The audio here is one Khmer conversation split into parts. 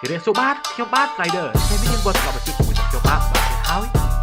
ជម្រាបសួរបាទខ្ញុំបាទ Slider ថ្ងៃនេះយើងវិលត្រឡប់មកជួបជាមួយនឹងខ្ញុំបាទបាទទៀតហើយ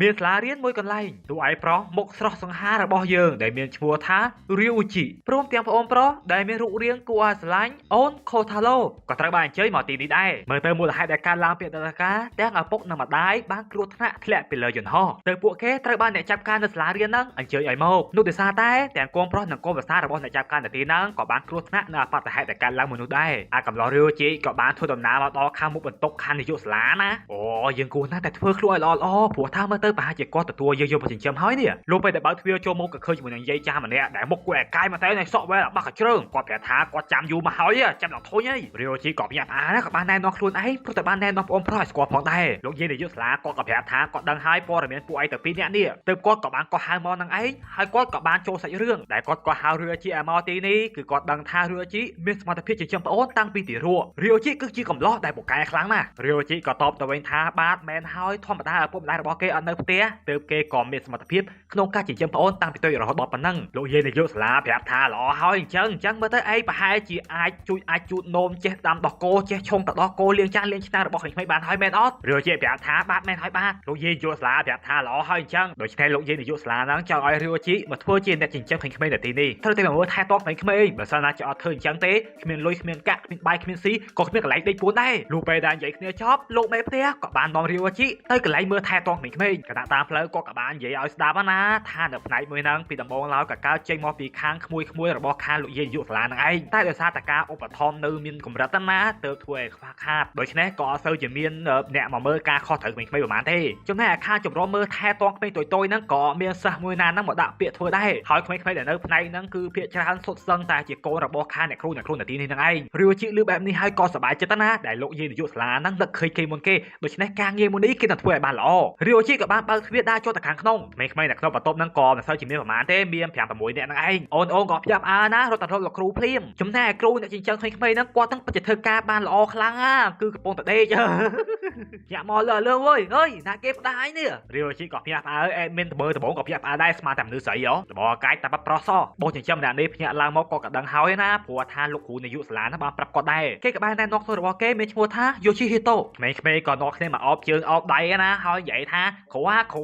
មានសាលារៀនមួយកន្លែងតួឯងប្រុសមុខស្រស់សង្ហារបស់យើងដែលមានឈ្មោះថារាវជីព្រមទាំងប្អូនប្រុសដែលមានរូបរាងគួរឲ្យស្រឡាញ់អូនខូថាឡូក៏ត្រូវបានអញ្ជើញមកទីនេះដែរមើលទៅមូលហេតុដែលកើតឡើងពីអតីតកាលទាំងឪពុកនិងម្ដាយបានគ្រោះថ្នាក់ធ្លាក់ពីលើយន្តហោះទៅពួកគេត្រូវបានអ្នកចាប់ការនៅសាលារៀនហ្នឹងអញ្ជើញឲ្យមកនោះដោយសារតែទាំងកូនប្រុសនិងកូនប្រសាររបស់អ្នកចាប់ការនៅទីហ្នឹងក៏បានគ្រោះថ្នាក់នៅអបត្តិហេតុដែលកើតឡើងមួយនោះដែរអាកំឡោះរាវជីក៏បានធ្វើដំណើរមកដល់ខាងមុខបន្ទប់ខាងនាយកសាលាណាអូយើងគួរណាស់តែធ្វើខ្លួនឲ្យល្អល្អព្រោះថាមើលទៅប្រហែលជាគាត់ទទួលយើងយកមកចិញ្ចឹមហើយនេះលោកពេលដែលបើកទ្វារចូលមកក៏ឃើញជាមួយនឹងយាយចាស់ម្នាក់ដែលមុខគួរឲ្យកាយមកតែសក់វែលបាក់កជ្រើងគាត់ប្រាប់ថាគាត់ចាំយូរមកហើយចាំដល់ធុញហើយរាវជីក៏ភ្ញាក់ផ្អើលណាក៏បានណែនាំខ្លួនឯងព្រោះតែបានណែនាំប្អូនប្រុសឲ្យស្គាល់ផងដែរលោកយាយនាយកសាលាគាត់ក៏ប្រាប់ថាគាត់ដឹងហើយព័ត៌មានពួកឯងទៅពីរនាក់នេះទើបគាត់ក៏បានកោះហៅមកនឹងឯងហើយគាត់ក៏បានចូលសាច់រឿងដែលគាត់ក៏ហៅរាវជីឲ្យមកទីនេះគឺគាត់ដឹងថារាវជីមានសមត្ថភាពចិញ្ចឹមប្អូនតាំងពីទារករាវជីគឺជាកំឡោះដែលពូកែខ្លាំងណាស់រាវជីក៏តបទៅវិញថាបាទមែនហើយធម្មតាឪពុកម្ដាយរបស់គេអត់នៅផ្ទះទើបគេក៏មានសមត្ថភាពក្នុងការចិញ្ចឹមប្អូនតាំងពីតូចរហូតដល់ប៉ុណ្ណឹងលោកយាយនាយកសាលាប្រាប់ថាល្អហើយអញ្ចឹងអញ្ចឹងមើលទៅឯងប្រហែលជាអាចជួយអាចជូតនោមចេះដាំដោះគោចេះឆុងទៅដោះគោលាងចានលាងឆ្នាំងរបស់ក្មេងៗបានហើយមែនអត់រាវជីប្រាប់ថាបាទមែនហើយបាទលោកយាយនាយកសាលាប្រាប់ថាល្អហើយអញ្ចឹងដូច្នេះលោកយាយនាយកសាលាហ្នឹងចង់ឲ្យរាវជីមកធ្វើជាអ្នកចិញ្ចឹមក្មេងៗនៅទីនេះត្រូវតែមកមើលថែទាំក្មេងៗបើសិនណាជាអត់ធ្វើអញ្ចឹងទេគ្មានលុយគ្មានកាក់គ្មានបាយគ្មានស៊ីក៏គ្មានកន្លែងដេកពួនដែរលុះពេលដែលនិយាយគ្នាចប់លោកមេផ្ទះក៏បាននាំរាវជីទៅកន្លែងមើលថែទាំក្មេងៗខណៈតាមផ្លូវគាត់ក៏បាននិយាយឲ្យស្ដាប់ណាថានៅផ្នែកមួយហ្នឹងពីដំបូងឡើយក៏កើតចេញមកពីខាងក្មួយៗរបស់ខាងលោកយាយនាយកសាលាហ្នឹងឯងតែដោយសារតែការឧបត្ថម្ភនៅមានកម្រិតណាទើបធ្វើឲ្យខ្វះខាតដូច្នេះក៏អត់សូវជាមានអ្នកមកមើលការខុសត្រូវក្មេងៗប្រហែលទេចំណែកអាខាងជំរំមើលថែទាំក្មេងតូចៗហ្នឹងក៏មានសិស្សមួយណាហ្នឹងមកដាក់ពាក្យធ្វើដែរហើយក្មេងៗដែលនៅផ្នែកហ្នឹងគឺភាគច្រើនសុទ្ធសឹងតែជាកូនរបស់ខាងអ្នកគ្រូនៅទីនេះហ្នឹងឯងរាវជីលឺបែបនេះហើយក៏សប្បាយចិត្តណាដែលលោកយាយនាយកសាលាហ្នឹងនឹកឃើញគេមុនគេដូច្នេះការងារមួយនេះគេនឹងធ្វើឲ្យបានល្អរាវជីក៏បានបើកទ្វារដើរចូលទៅខាងក្នុងក្មេងៗនៅក្នុងបន្ទប់ហ្នឹងក៏មិនសូវជាមានប្រហែលទេមាន5 6នាក់ហ្នឹងឯងអូនក៏ភ្ញាក់ផ្អើលណារត់ទៅរកលោកគ្រូភ្លាមចំណែកឯគ្រូអ្នកចិញ្ចឹមក្មេងៗហ្នឹងគាត់ហ្នឹងពិតជាធ្វើការបានល្អខ្លាំងណាគឺកំពុងតែដេកញាក់មកលើលើវើយអើយណាគេផ្ដាយនេះរាវជីក៏ភ្ញាក់ផ្អើលអេមានតបើដបងក៏ភ្ញាក់ផ្អើលដែរស្មានតែមនុស្សស្រីហ៎លបកាយតែប្រុសសបោះចិញ្ចឹមអ្នកនេះភ្ញាក់ឡើងមកក៏កដឹងហើយណាព្រោះថាលោកគ្រូនាយកសាលាហ្នឹងបានប្រាប់គាត់ដែរគេក៏បានណែនាំខ្លួនរបស់គេមានឈ្មោះថាយូជីហ៊ីតូក្មេងៗក៏នាំគ្នាមកអោបជើងអោបដៃណាហើយនិយាយថាគ្រូតាខ្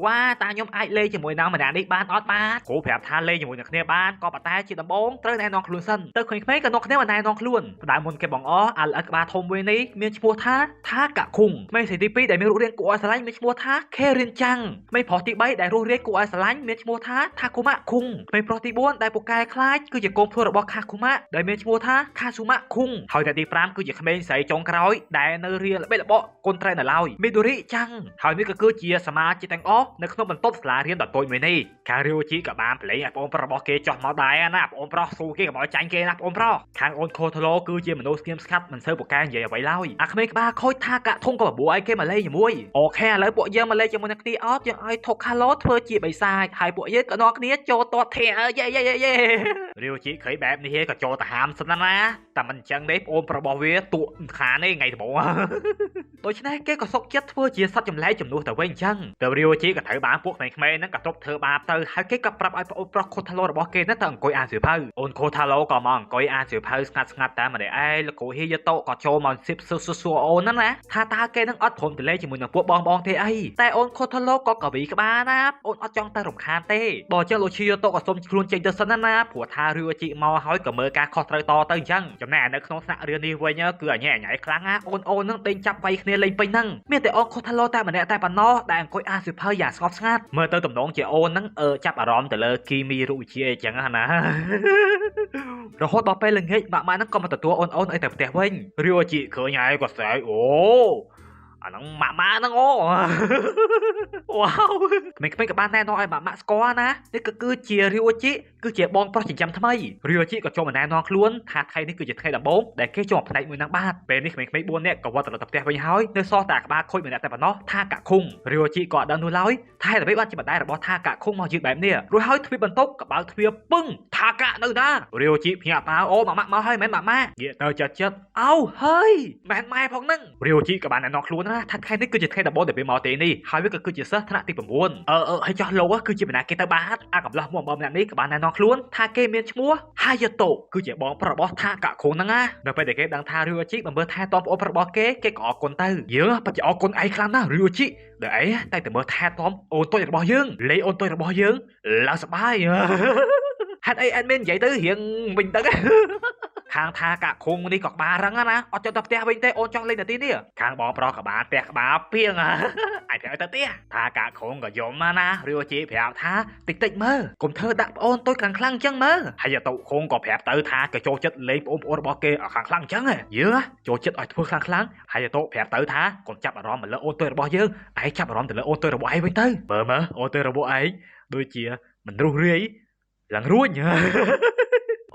ញុំអាចលេងជាមួយនឹងម្នាក់នេះបានអត់បាទគ្រូប្រាប់ថាលេងជាមួយនឹងគ្នាបានក៏ប៉ុន្តែជាដំបូងត្រូវណែនាំខ្លួនសិនទៅក្មេងៗក៏នាំគ្នាមកណែនាំខ្លួនផ្ដើមមុនគេបងអអាល្អិតក្បាលធំមួយនេះមានឈ្មោះថាថាកខុងក្មេងស្រីទី2ដែលមានរូបរាងគួរឲ្យស្រឡាញ់មានឈ្មោះថាខេរៀនចាំងក្មេងប្រុសទី3ដែលរស់រាយគួរឲ្យស្រឡាញ់មានឈ្មោះថាថាគូម៉ាខុងក្មេងប្រុសទី4ដែលពូកែខ្លាចគឺជាកូនភ្លួរបស់ខាគូម៉ាដែលមានឈ្មោះថាខាស៊ូម៉ាខុងហើយតែទី5គឺជាក្មេងស្រីចុងក្រោយដែលនៅរៀនល្បិចល្បកកូនត្រែនៅឡើយមីដូរីចាំងហើយនេះក៏គឺជាសមាជិកទាំងអស់នៅក្នុងបន្ទប់សាលារៀនដ៏តូចមួយនេះខាងរាវជីក៏បានប្រឡែងឲ្យបងប្រុសរបស់គេចោះមកដែរណាបងប្រុសស៊ូគេកុំឲ្យចាញ់គេណាបងប្រុសខាងអូនខូថឡូគឺជាមនុស្សស្ងៀមស្ងាត់មិនសូវពូកែនិយាយអ្វីឡើយអាក្មេងក្បាលខូចថាកាក់ធំក៏បបួលឲ្យគេមកលេងជាមួយអូខេឥឡូវពួកយើងមកលេងជាមួយនឹងគ្នាអត់យើងឲ្យថុកខាឡូធ្វើជាបិសាចហើយពួកយើងក៏នាំគ្នាចូលទាត់ធាយេយេយេយេរាវជីឃើញបែបនេះក៏ចូលទៅហាមសិនណាតែមិនអញ្ចឹងទេបងប្រុសរបស់វាតក់ខានេះថ្ងៃដំបូងដូច្នេះគេក៏សុកចិត្តធ្វើជាសត្វចម្លែកជំនួសទៅវិញអញ្ចឹងទៅរាវជីក៏ត្រូវបានពួកក្មេងៗហ្នឹងក៏ទប់ធ្វើបាបទៅហើយគេក៏ប្រាប់ឲ្យប្អូនប្រុសខូថាឡូរបស់គេហ្នឹងទៅអង្គុយអានសៀវភៅអូនខូថាឡូក៏មកអង្គុយអានសៀវភៅស្ងាត់ស្ងាត់តែម្នាក់ឯងលោកគ្រូហ៊ីយតូក៏ចូលមកសៀបសួរសួរអូនហ្នឹងណាថាតើគេហ្នឹងអត់ព្រមទៅលេងជាមួយនឹងពួកបងបងទេអីតែអូនខូថាឡូក៏កវីក្បាលណាអូនអត់ចង់ទៅរំខានទេបើអញ្ចឹងលោកឈីយតូក៏សុំខ្លួនចេញទៅសិនណាព្រោះថារាវជីមកហើយក៏មើលការខុសត្រូវតទៅអញ្ចឹងចំណែកនៅក្នុងថ្នាក់រៀននេះវិញគឺអញញ៉ៃខ្លាំងណាអូនអូនហ្នឹងដេញចាប់វាយគ្នាលេងពេញហ្នឹងមានតែអូនខូថាឡូតែម្នាក់តែប៉ុណ្ណោះដែលអង្គុយអានសៀវភៅយ៉ាងស្ងប់ស្ងាត់មើលទៅតំណងជាអូនហ្នឹងចាប់អារម្មណ៍ទៅលើគីមីរូបវិទ្យាអញ្ចឹងណារហូតដល់ពេលល្ងាចម៉ាក់ម៉ាក់ហ្នឹងក៏មកទទួលអូនអូនឲ្យទៅផ្ទះវិញរាវជីឃើញហើយក៏ស្រែកអូអាហ្នឹងម៉ាក់ម៉ាក់ហ្នឹងអូវ៉ាវក្មេងៗក៏បានណែនាំឲ្យម៉ាក់ម៉ាក់ស្គាល់ណានេះក៏គឺជារាវជីគឺជាបងប្រុសចិញ្ចឹមថ្មីរាវជីក៏ចូលមកណែនាំខ្លួនថាថ្ងៃនេះគឺជាថ្ងៃដំបូងដែលគេចូលមកផ្នែកមួយហ្នឹងបាទពេលនេះក្មេងៗ4នាក់ក៏វត្តត្រឡប់ទៅផ្ទះវិញហើយនៅសល់តែក្បាលខូចម្នាក់តែប៉ុណ្ណោះថាកខុងរាវជីក៏អត់ដឹងនោះឡើយថាហេតុអ្វីបានជាម្ដាយរបស់ថាកខុងមកយឺតបែបនេះរួចហើយទ្វារបន្ទប់ក៏បើកទ្វារពឹងថាកនៅណារាវជីភ្ញាក់ផ្អើលអូម៉ាក់ម៉ាក់មកហើយមែនម៉ាក់ម៉ាក់ងាកទៅចិត្តចិត្តអោហើយមែនម៉ែផងហ្នឹងរាវជីក៏បានណែនាំខ្លួនណា ណាថាថ្ងៃនេះគឺជាថ្ងៃដំបូងដែលវាមកទីនេះហើយវាក៏គឺជាសិស្សថ្នាក់ទី9ហើយចោះលោកគឺជាបណ្ណាគេទៅបាទអាកំឡោះមួកម្នាក់នេះក៏បានណែនាំខ្លួនថាគេមានឈ្មោះហាយ៉ាតូគឺជាបងប្រុសរបស់ថាកាខុងហ្នឹងណានៅពេលដែលគេដឹងថារីអូជីបានមើលថែទាំប្អូនប្រុសរបស់គេគេក៏អរគុណទៅយើងពិតជាអរគុណឯងខ្លាំងណាស់រីអូជីដែលឯងតែតែមើលថែទាំអូនតូចរបស់យើងលេអូនតូចរបស់យើងឡើងសប្បាយហេតុអីអេដមីននិយាយទៅរៀងវិញទៅខាងថាកាខុងនេះក៏ក្បាលរឹងណាអត់ចង់ទៅផ្ទះវិញទេអូនចង់លេងនៅទីនេះខាងបងប្រុសក៏បានផ្ទះក្បាលពីងអាចប្រាប់ទៅផ្ទះថាកាខុងក៏យំណារីអូជីប្រាប់ថាតិចតិចមើលកុំធ្វើដាក់ប្អូនតូចខ្លាំងខ្លាំងអញ្ចឹងមើលហើយតូខុងក៏ប្រាប់ទៅថាក៏ចូលចិត្តលេងប្អូនប្អូនរបស់គេឲ្យខ្លាំងខ្លាំងអញ្ចឹងយើងចូលចិត្តឲ្យធ្វើខ្លាំងខ្លាំងហើយតូប្រាប់ទៅថាកុំចាប់អារម្មណ៍មកលើអូនតូចរបស់យើងឯងចាប់អារម្មណ៍ទៅលើអូនតូចរបស់ឯងវិញទៅមើលមើលអូនតូចរបស់ឯងដូចជាមិនរុះរាយឡើងរួញ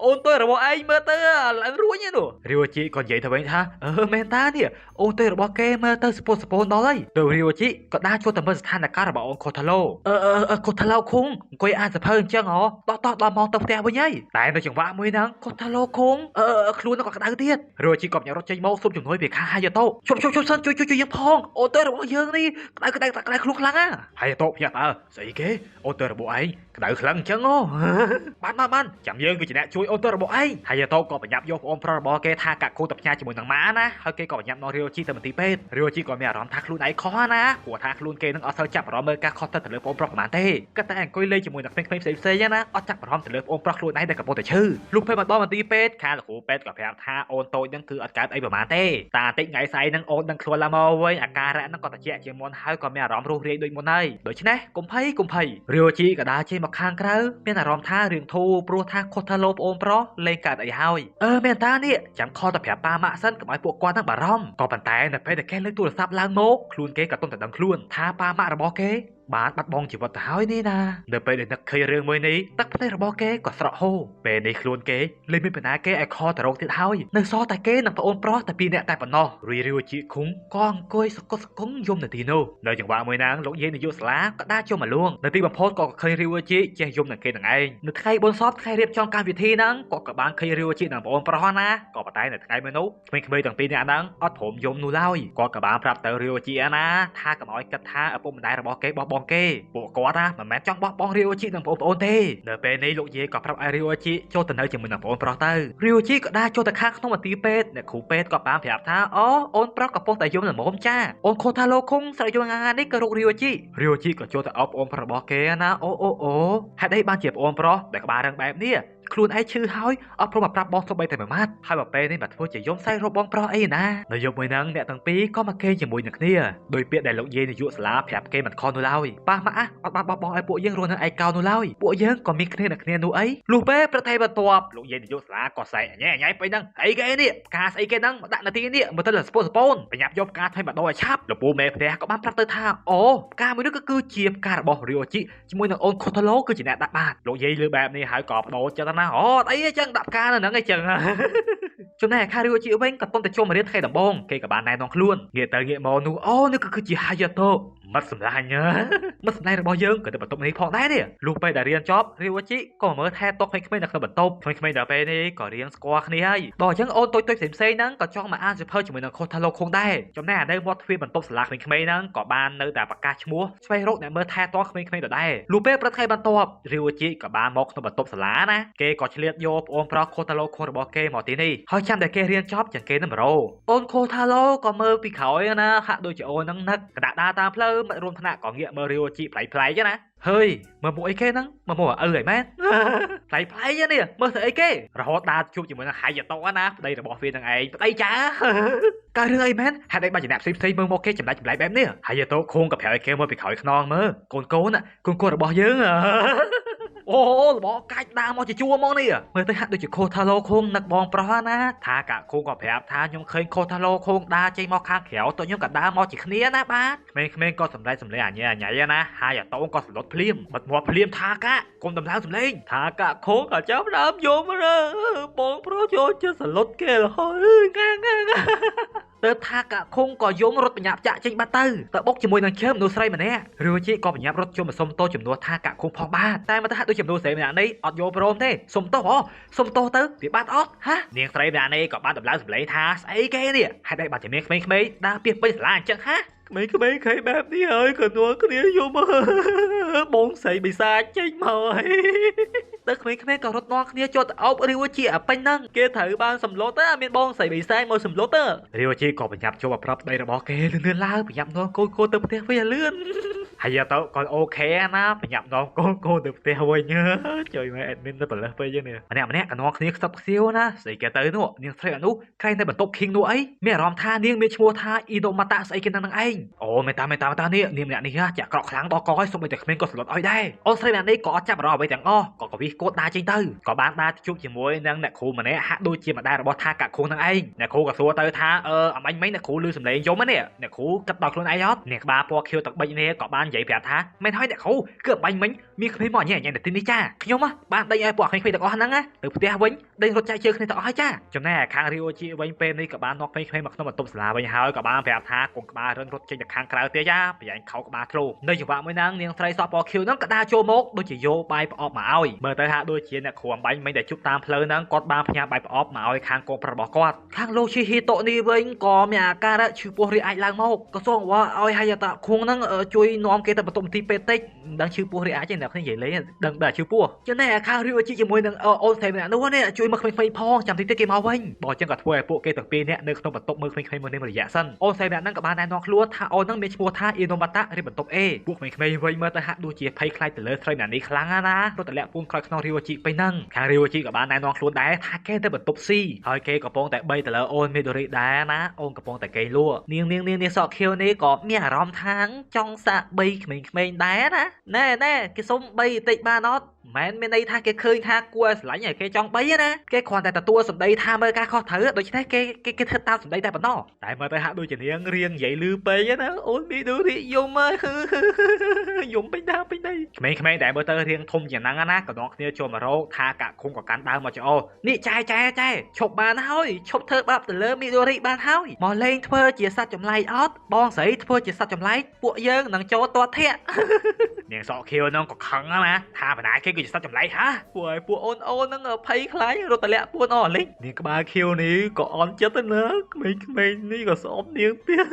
អូនតូចរបស់ឯងមើលទៅឡើងរួញនោះរីអូជីក៏និយាយទៅវិញថាមែនតានេះអូនតូចរបស់គេមើលទៅសពូនសពូនដល់ហើយទៅរីអូជីក៏ដើរចូលទៅមើលស្ថានភាពរបស់អូនខូថាឡូខូថាឡូខុងអង្គុយអានសភៅអញ្ចឹងហ៎តោះតោះដល់ម៉ោងទៅផ្ទះវិញហើយតែនៅចង្វាក់មួយហ្នឹងខូថាឡូខុងខ្លួនក៏ក្តៅទៀតរីអូជីក៏ញ៉ាំរត់ចេញមកសុំជំនួយពីខាងហាយ៉ាតូឈប់ឈប់ឈប់សិនជួយជួយជួយយើងផងអូនតូចរបស់យើងនេះក្តៅក្តៅក្តៅខ្លួនខ្លាំងណាហាយ៉ាតូភ្ញាក់តើស្អីគេអូនតូចរបស់ឯងក្តៅខ្លាំងអញ្ចឹងអូបានបានបានចាំយើងគឺជាអ្នកជួយអូនតូចរបស់ឯងហើយតូក៏ប្រញាប់យកប្អូនប្រុសរបស់គេថាកាក់គូទៅផ្ញើជាមួយនឹងម៉ាណាហើយគេក៏ប្រញាប់នាំរីអូជីទៅមន្ទីរពេទ្យរីអូជីក៏មានអារម្មណ៍ថាខ្លួនឯងខុសណាព្រោះថាខ្លួនគេនឹងអត់សូវចាប់អារម្មណ៍មើលការខុសទៅលើប្អូនប្រុសប្រហែលទេគាត់តែអង្គុយលេងជាមួយនឹងក្មេងៗផ្សេងៗណាអត់ចាប់អារម្មណ៍ទៅលើប្អូនប្រុសខ្លួនឯងដែលកំពុងតែឈឺលុះពេលមកដល់មន្ទីរពេទ្យខាងលោកគ្រូពេទ្យក៏ប្រាប់ថាអូនតូចនឹងគឺអត់កើតអីប្រហែលទេតាតិចថ្ងៃស្អែកនឹងអូននឹងខ្លួនឡើងមកវិញអាការៈនឹងក៏ត្រជាក់ជាងមុនហើយក៏មានអារម្មណ៍រស់រាយដូចមុនហើយដូច្នេះកុំភ័យកុំភ័យរីអូជីក៏ដើរចេញមកខាងក្រៅមានអារម្មណ៍ថារឿងធូរព្រោះថាខុសថាលោប្អូនប្រុសលេងកើតអីហើយមែនតានេះចាំខលទៅប្រាប់ប៉ាម៉ាក់សិនកុំឲ្យពួកគាត់នឹងបារម្ភក៏ប៉ុន្តែនៅពេលដែលគេលើកទូរស័ព្ទឡើងមកខ្លួនគេក៏ទន់តែដឹងខ្លួនថាប៉ាម៉ាក់របស់គេបានបាត់បង់ជីវិតទៅហើយនេះណានៅពេលដែលនឹកឃើញរឿងមួយនេះទឹកភ្នែករបស់គេក៏ស្រក់ហូរពេលនេះខ្លួនគេលែងមានបណ្ណាគេឲ្យខលទៅរកទៀតហើយនៅសល់តែគេនិងប្អូនប្រុសតែពីរនាក់តែប៉ុណ្ណោះរីរីជាខុងក៏អង្គុយសកត់សកុងយំនៅទីនោះនៅចង្វាក់មួយណាងលោកយាយនាយកសាលាក៏ដើរចូលមកលួងនៅទីបំផុតក៏ឃើញរីជាចេះយំនឹងគេនឹងឯងនៅថ្ងៃបុណ្យសពថ្ងៃរៀបចំកម្មវិធីហ្នឹងក៏បានឃើញរីជានិងប្អូនប្រុសណាក៏ប៉ុន្តែនៅថ្ងៃមួយនោះក្មេងៗទាំងពីរនាក់ហ្នឹងអត់ព្រមយំនោះឡើយគាត់ក៏បានប្រាប់ទៅរីជាណាថាកុំឲ្យគិតថាឪពុកម្ដាយរបស់គេបោះបង់គេពួកគាត់ណាមិនមែនចង់បោះបង់រីអូជីនិងបងប្អូនទេនៅពេលនេះលោកយាយក៏ប្រាប់ឲ្យរីអូជីចូលទៅនៅជាមួយនឹងបងប្រុសទៅរីអូជីក៏ដើរចូលទៅខាងក្នុងមន្ទីរពេទ្យអ្នកគ្រូពេទ្យក៏បានប្រាប់ថាអូនប្រុសកំពុងតែយំល្មមចាអូនខូថាឡូខុងស្រែកយំងាងានេះក៏រករីអូជីរីអូជីក៏ចូលទៅអោបអូនប្រុសរបស់គេណាអូអូអូហេតុអីបានជាបងប្រុសដែលក្បាលរឹងបែបនេះខ្លួនឯងឈឺហើយអត់ព្រមមកប្រាប់បងសូម្បីតែមួយម៉ាត់ហើយបើពេលនេះមកធ្វើជាយំសែករកបងប្រុសអីណានៅយប់មួយហ្នឹងអ្នកទាំងពីរក៏មកគេងជាមួយនឹងគ្នាដោយពាក្យដែលលោកយាយនាយកសាលាប្រាប់គេមិនខុសនោះឡើយប៉ះម៉ាក់អត់បានបោះបង់ឲ្យពួកយើងរស់នៅឯកោនោះឡើយពួកយើងក៏មានគ្នានឹងគ្នានោះអីលុះពេលប្រតិបន្ទាប់លោកយាយនាយកសាលាក៏សែកញ៉ែញ៉ៃពេញហ្នឹងអីគេនេះផ្កាស្អីគេហ្នឹងមកដាក់នៅទីនេះមើលទៅសពូនសពូនប្រញាប់យកផ្កាថ្មីមកដូរឲ្យឆាប់លោកពូមេផ្ទះក៏បានប្រាប់ទៅថាអូផ្កាមួយនេះក៏គឺជាផ្ការបស់រីអូជីជាមួយនឹងអូនខូថឡូគឺជាអ្នកដាក់បាទលោកយាយលើបែបនេះហើយក៏បដូរចិត្តណាអូអីចឹងដាក់ផ្កានៅហ្នឹងអីចឹងចំណែកខារីអូជីវិញក៏តុនតែចូលមករៀនថ្ងៃដំបូងគេក៏បានណែនាំខ្លួនងាកទៅងាកមកនោះអូនេះគឺជាហាយ៉ាតូមិត្តសម្លាញ់មិត្តសម្លាញ់របស់យើងក៏ទៅបន្ទប់នេះផងដែរនេះលុះពេលដែលរៀនចប់រីអូជីក៏មើលថែតុកក្មេងៗនៅក្នុងបន្ទប់ក្មេងៗដល់ពេលនេះក៏រៀនស្គាល់គ្នាហើយដល់អញ្ចឹងអូនតូចៗផ្សេងៗហ្នឹងក៏ចង់មកអានសៀវភៅជាមួយនឹងខូថាឡូខុងដែរចំណែកអានៅមាត់ទ្វារបន្ទប់សាលាក្មេងៗហ្នឹងក៏បាននៅតែប្រកាសឈ្មោះស្វែងរកអ្នកមើលថែតុកក្មេងៗដដែលលុះពេលព្រឹកថ្ងៃបន្ទាប់រីអូជីក៏បានមកក្នុងបន្ទប់សាលាណាគេក៏ឆ្លៀតយកប្អូនប្រុសខូថាឡូខុងរបស់គេមកទីនេះហើយចាំតែគេរៀនចប់ចឹងគេនឹងមករោអូនខូថាឡូក៏មើលពីក្រោយណាហាក់ដូចជាអូនហ្នឹងនឹកកដាក់ដើរតាមផ្លូវមិត្តរួមថ្នាក់ក៏ងាកមើលរីអូជីប្លែកប្លែកណាហើយមើលមុខអីគេហ្នឹងមើលមុខឪអីមែនប្លែកប្លែកនេះមើលទៅអីគេរហូតដើរជួបជាមួយនឹងហាយ៉ាតូណាប្តីរបស់វានឹងឯងប្តីចាកើតរឿងអីមែនហេតុអីបានជាអ្នកផ្សេងផ្សេងមើលមកគេចម្លែកចម្លែកបែបនេះហាយ៉ាតូខុងក៏ប្រាប់ឲ្យគេមើលពីក្រោយខ្នងមើលកូនកូនកូនកូនរបស់យើងអូរបកកាច់ដើរមកជាជួរមកនេះមើលទៅហាក់ដូចជាខូថាឡូខុងនឹកបងប្រុសណាថាកាខុងក៏ប្រាប់ថាខ្ញុំឃើញខូថាឡូខុងដើរចេញមកខាងក្រៅតើខ្ញុំក៏ដើរមកជាគ្នាណាបាទក្មេងៗក៏សម្ដែងសម្លេងអញអញណាហើយអាតូនក៏សន្លត់ភ្លាមបិទមាត់ភ្លាមថាកាកុំតម្លើងសម្លេងថាកាខុងក៏ចាប់ដើមយំរើបងប្រុសចូលចិត្តសន្លត់គេរហូតងាងា ទៅថាកខុងក៏យំរត់បញ្ញាប់ចាក់ចេញបាត់ទៅទៅបុកជាមួយនឹងជើងមនុស្សស្រីម្នាក់រឿជីក៏បញ្ញាប់រត់ជុំមកសុំទោសជំនួសថាកខុងផងបាទតែមកទៅហាក់ដូចជាមនុស្សស្រីម្នាក់នេះអត់យល់ព្រមទេសុំទោសហ៎សុំទោសទៅវាបាត់អត់ហានាងស្រីម្នាក់នេះក៏បានដំឡើងសម្លេងថាស្អីគេនេះហេតុអីបានជាមានក្មេងៗដើរពីពេញសាលាអញ្ចឹងហាក្មេងៗឃើញបែបនេះហើយក៏នួគ្នាយំបងស្រីបិសាចចេញមកហើយទៅក្មេងៗក៏រត់នាំគ្នាចូលទៅអោបរាវជាអាពេញហ្នឹងគេត្រូវបានសម្លុតមានបងស្រីបិសាចមកសម្លុតរាវជាក៏ប្រញាប់ចូលមកប្រាប់ប្តីរបស់គេលឿនៗឡើងប្រញាប់នាំកូនៗទៅផ្ទះវិញឲ្យលឿនហើយទៅក៏អូខេណាប្រញាប់នាំកូនៗទៅផ្ទះវិញជួយមកអេដមីនទៅប្រលើសពេកនេះម្នាក់ម្នាក់ក៏នាំគ្នាខ្សឹបខ្សៀវណាស្អីគេទៅនោះនាងស្រីអានោះក្រែងតែបន្ទប់ King នោះអីមានអារម្មណ៍ថានាងមានឈ្មោះថាអ៊ីដូម៉ាតាស្អីគេនឹងឯងអូមេតាមេតាមេតានេះនាងម្នាក់នេះចាក់ក្រក់ខ្លាំងដល់កឲ្យសូម្បីតែក្មេងក៏ស្លុតឲ្យដែរអូនស្រីម្នាក់នេះក៏អត់ចាប់អារម្មណ៍អ្វីទាំងអស់ក៏កវិសកូតដើរចេញទៅក៏បានដើរជួបជាមួយនឹងអ្នកគ្រូម្នាក់ហាក់ដូចជាម្ដាយរបស់ថាកាក់ខុងនឹងឯងអ្នកគ្រូក៏សួរទៅថាអមាញ់មិញអ្នកគ្រូឮសំឡេងយំនេះអ្នកគ្រូគិតដល់ខ្លួនឯងអត់អ្នកក្បាលពណ៌ខៀវទឹកបិចនេះក៏បាននិយាយប្រាប់ថាមែនហើយអ្នកគ្រូគឺអបាញ់មិញមានក្មេងមកញ៉ែញ៉ែនៅទីនេះចាខ្ញុំបានដេញឲ្យពួកក្មេងៗទាំងអស់ហ្នឹងទៅផ្ទះវិញដេញរត់ចែកជើងគ្នាទាំងអស់ហើយចាចំណែកខាងរីអូជីវិញពេលនេះក៏បាននាំក្មេងៗមកក្នុងបន្ទប់សាលាវិញហើយក៏បានប្រាប់ថាកូនក្បាលរឹងរត់ចេញទៅខាងក្រៅទៀតចាប្រយែងខោក្បាលធ្លុះនៅចង្វាក់មួយហ្នឹងនាងស្រីសក់ពណ៌ខៀវហ្នឹងក៏ដើរចូលមកដូចជាយកបាយផ្អប់មកឲ្យមើលទៅហាក់ដូចជាអ្នកគ្រូអំបាញ់មិញដែលជួបតាមផ្លូវហ្នឹងគាត់បានផ្ញើបាយផ្អប់មកឲ្យខាងកូនប្រុសរបស់គាត់ខាងលោកឈីហ៊ីតូនេះវិញក៏មានអាការៈឈឺពោះរាអាចឡើងមកក៏សូមអង្វរឲ្យហាយ៉ាតាខុងហ្នឹងជួយនាំគេទៅបន្ទប់មន្ទីរពេទ្យតិចមិនដឹងឈឺពោះរាអាចទេអ្នកគ្នានិយាយលេងដឹងតែឈឺពោះចំណែកខាងរីអូជីជាមួយនឹងអូនស្រីម្នាក់នោះនេះជួយមកក្មេងៗផងចាំតិចទៀតគេមកវិញបើចឹងក៏ធ្វើឲ្យពួកគេទាំងពីរនាក់នៅក្នុងបន្ទប់មើលក្មេងៗមួយនេះមួយរយៈសិនអូនស្រីម្នាក់ហ្នឹងក៏បានណែនាំខ្លួនថាអូនហ្នឹងមានឈ្មោះថាអ៊ីណូម៉ាតារៀបបន្ទប់ A ពួកក្មេងៗវិញមើលទៅហាក់ដូចជាភ័យខ្លាចទៅលើស្រីម្នាក់នេះខ្លាំងណាស់រត់តែលាក់ពួនក្រោយខ្នងរីអូជីពេញហ្នឹងខាងរីអូជីក៏បានណែនាំខ្លួនដែរថាគេទៅបន្ទប់ C ហើយគេកំពុងតែបីទៅលើអូនមេដូរីដែរណាអូនកំពុងតែគេលក់នាងនាងនាងសក់ខៀវនេះក៏មានអារម្មណ៍ថាចង់សាកបីក្មេងៗដែរណាណែណែគេសុំបីតិចបានអត់មិនមានន័យថាគេឃើញថាគួរឲ្យស្រឡាញ់ហើយគេចង់បីណាគេគ្រាន់តែទទួលសម្ដីថាមើលការខុសត្រូវដូច្នេះគេគេគេធ្វើតាមសម្ដីតែប៉ុណ្ណោះតែមើលទៅហាក់ដូចជានាងរៀងនិយាយលឺពេកណាអូនមីដូរីយំយំពេញណាពេញនេះក្មេងៗដែលមើលទៅរៀងធំជាងហ្នឹងណាក៏នាំគ្នាចូលមករកថាកាក់ខុងក៏កាន់ដើមមកចោនេះចែចែចែឈប់បានហើយឈប់ធ្វើបាបទៅលើមីដូរីបានហើយមកលេងធ្វើជាសត្វចម្លែកអត់បងស្រីធ្វើជាសត្វចម្លែកពួកយើងនឹងចូលទាត់ធាក់នាងសក់ខៀវហ្នឹងក៏ខឹងណាថាបណ្ណាគេគឺជាសត្វចម្លែកហាពួកឲ្យពួកអូនអូនហ្នឹងភ័យខ្លាចរត់តលាក់ពួនអស់លេងនាងក្បាលខៀវនេះក៏អន់ចិត្តណាក្មេងៗនេះក៏ស្អប់នាងទៀត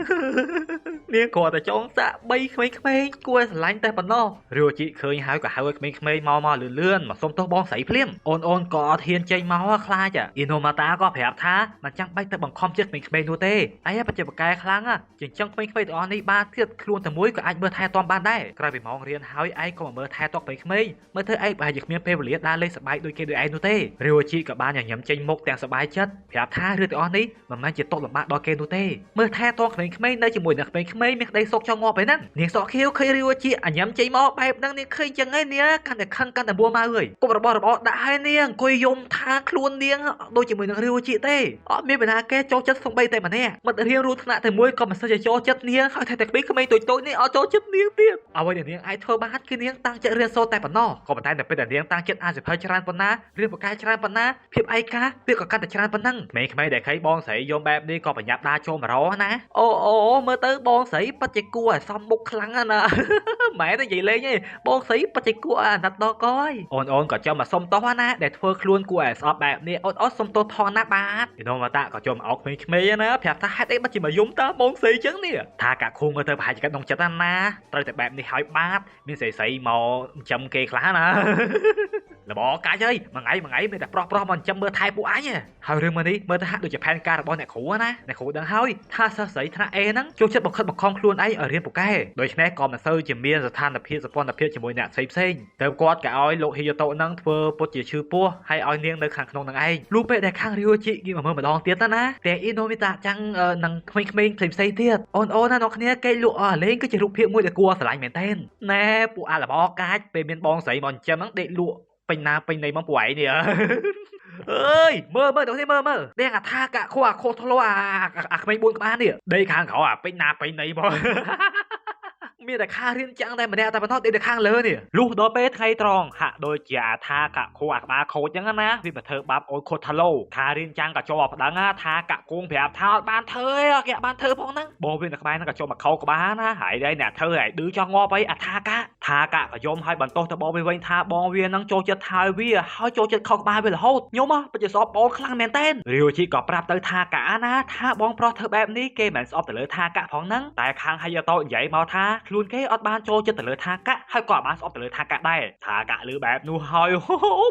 នាងគ្រាន់តែចង់សាក់បីក្មេងៗគួរឲ្យស្រឡាញ់តែប៉ុណ្ណោះរាវជីឃើញហើយក៏ហៅឲ្យក្មេងៗមកមកលឿនលឿនមកសុំទោសបងស្រីភ្លាមអូនអូនក៏អត់ហ៊ានចេញមកខ្លាចអ៊ីណូម៉ាតាក៏ប្រាប់ថាមិនចាំបាច់ទៅបង្ខំចិត្តក្មេងៗនោះទេអីបច្ចុប្បន្នកែខ្លាំងចិញ្ចឹមក្មេងៗទាំងអស់នេះបានទៀតខ្លួនតែមួយក៏អាចមើលថែទាំបានដែរក្រោយពីម៉ោងរៀនហើយឯងក៏មកមើលថែទាំក្មេងៗមើលធ្វើឯងប្រហែលជាគ្មានពេលវេលាដើរលេងសប្បាយដូចគេដូចឯងនោះទេរាវជីក៏បានញញឹមចេញមុខទាំងសប្បាយចិត្តប្រាប់ថារឿងទាំងអស់នេះមិនមែនជាទុកលំបាកដល់គេនោះទេមើលថែទាំក្មេងៗនៅជាមួយនឹងក្មេងៗមានក្តីសុខចង់ងាប់ឯហ្នឹងនាងសក់ខៀវឃើញរាវជីអញឹមចេញមកបែបហ្នឹងនាងឃើញចឹងឯងនាងកាន់តែខឹងកាន់តែមួម៉ៅហើយគប់របស់របរដាក់ឲ្យនាងអង្គុយយំថាខ្លួននាងដូចជាមួយនឹងរាវជីទេអត់មានបណ្ណាគេចូលចិត្តសំបីតែម្នាក់មិត្តរៀនរួមថ្នាក់តែមួយក៏មិនសូវជាចូលចិត្តនាងហើយតែក្មេងៗតូចៗនេះអត់ចូលចិត្តនាងទៀតអ្វីដែលនាងអាចធ្វើបានគឺនាងតាំងចិត្តរៀនសូត្រតែប៉ុណ្ណោះក៏ប៉ុន្តែនៅពេលដែលនាងតាំងចិត្តអានសៀវភៅច្រើនប៉ុណ្ណារៀនពូកែច្រើនប៉ុណ្ណាភាពឯកាវាក៏កាន់តែច្រើនប៉ុណ្ណឹងក្មេងៗដែលឃើញបងស្រីយំបែបនេះក៏ប្រញាប់ដើរចូលមករណាអូអូមើលទៅបងស្រីពិតជាគួរឲ្យសមមុខខ្លាំងណាម៉ែតែនិយាយលេងទេបងស្រីពិតជាគួរឲ្យអាណិតដល់កយអូនអូនក៏ចាំមកសុំទោសណាដែលធ្វើខ្លួនគួរឲ្យស្អប់បែបនេះអូនអូនសុំទោសផងណាបាទឯនោះមកតាក៏ចូលមកអោកក្មេងៗណាប្រាប់ថាហេតុអីបាត់ជាមកយំតាបងស្រីចឹងនេះថាកាខុងមើលទៅប្រហែលជាកាត់ក្នុងចិត្តណាត្រូវតែបែបនេះហើយបាទមានស្រីៗមកចាំគេខ្លះណា លបកាច់ហើយមួយថ្ងៃមួយថ្ងៃមានតែប្រុសប្រុសមកចិញ្ចឹមមើលថែពួកអញហើយរឿងមួយនេះមើលទៅហាក់ដូចជាផែនការរបស់អ្នកគ្រូណាអ្នកគ្រូដឹងហើយថាសិស្សស្រីថ្នាក់ A ហ្នឹងចូលចិត្តបង្ខិតបង្ខំខ្លួនឯងឲ្យរៀនពូកែដូច្នេះក៏មិនសូវជាមានស្ថានភាពសម្ព័ន្ធភាពជាមួយអ្នកផ្សេងផ្សេងទៅគាត់ក៏ឲ្យលោកហ៊ីយ៉ូតូហ្នឹងធ្វើពុតជាឈឺពោះហើយឲ្យនាងនៅខាងក្នុងហ្នឹងឯងលុះពេលដែលខាងរីអូជីងាកមកមើលម្ដងទៀតណាតែអ៊ីណូមីតាចាំងនឹងក្មេងៗផ្សេងផ្សេងទៀតអូនអូនណាអ្នកគ្នាគេលក់អស់លេងគឺជារូបភាពមួយដែលគួរស្រឡាញ់មែនទែនណែពួកអាលបកាច់ពេលមានបងស្រីមកចិញ្ចឹមហ្នឹងដេកលក់ពេញណាពេញណីមកពួកឯងនេះអើយមើលមើលដល់នេះមើលមើលដេកអាថាកាខូអាខូធ្លោអាអាក្មេង4ក្បាលនេះដេកខាងក្រោយអាពេញណាពេញណីមក មានតែខារៀនចាំងតែម្នាក់តែប៉ុណ្ណោះដេកនៅខាងលើនេះលុះដល់ពេលថ្ងៃត្រង់ហាក់ដូចជាអាថាកខូអាក្បាលខូចចឹងណាវាមកធ្វើបាបអូនខូថាឡូខារៀនចាំងក៏ចូលប្តឹងថាកកគងប្រាប់ថាអត់បានធ្វើទេគេអត់បានធ្វើផងហ្នឹងបងវានៅក្បែរហ្នឹងក៏ចូលមកខោក្បាលណាហើយដែរអ្នកធ្វើហើយឌឺចង់ងាប់អីអាថាកថាកក៏យំឲ្យបន្ទោសទៅបងវាវិញថាបងវានឹងចូលចិត្តហើយវាហើយចូលចិត្តខោក្បាលវារហូតខ្ញុំពិតជាស្អប់បងខ្លាំងមែនតើរាវជីក៏ប្រាប់ទៅថាកណាថាបងប្រុសធ្វើបែបនេះគេមិនស្អប់ទៅលើថាកផងហ្នឹងតែខាងហយតោនិយាយមកថាខ្លួនគេអត់បានចូលចិត្តទៅលើថាកហើយក៏អត់បានស្អប់ទៅលើថាកដែរថាកលឺបែបនោះហើ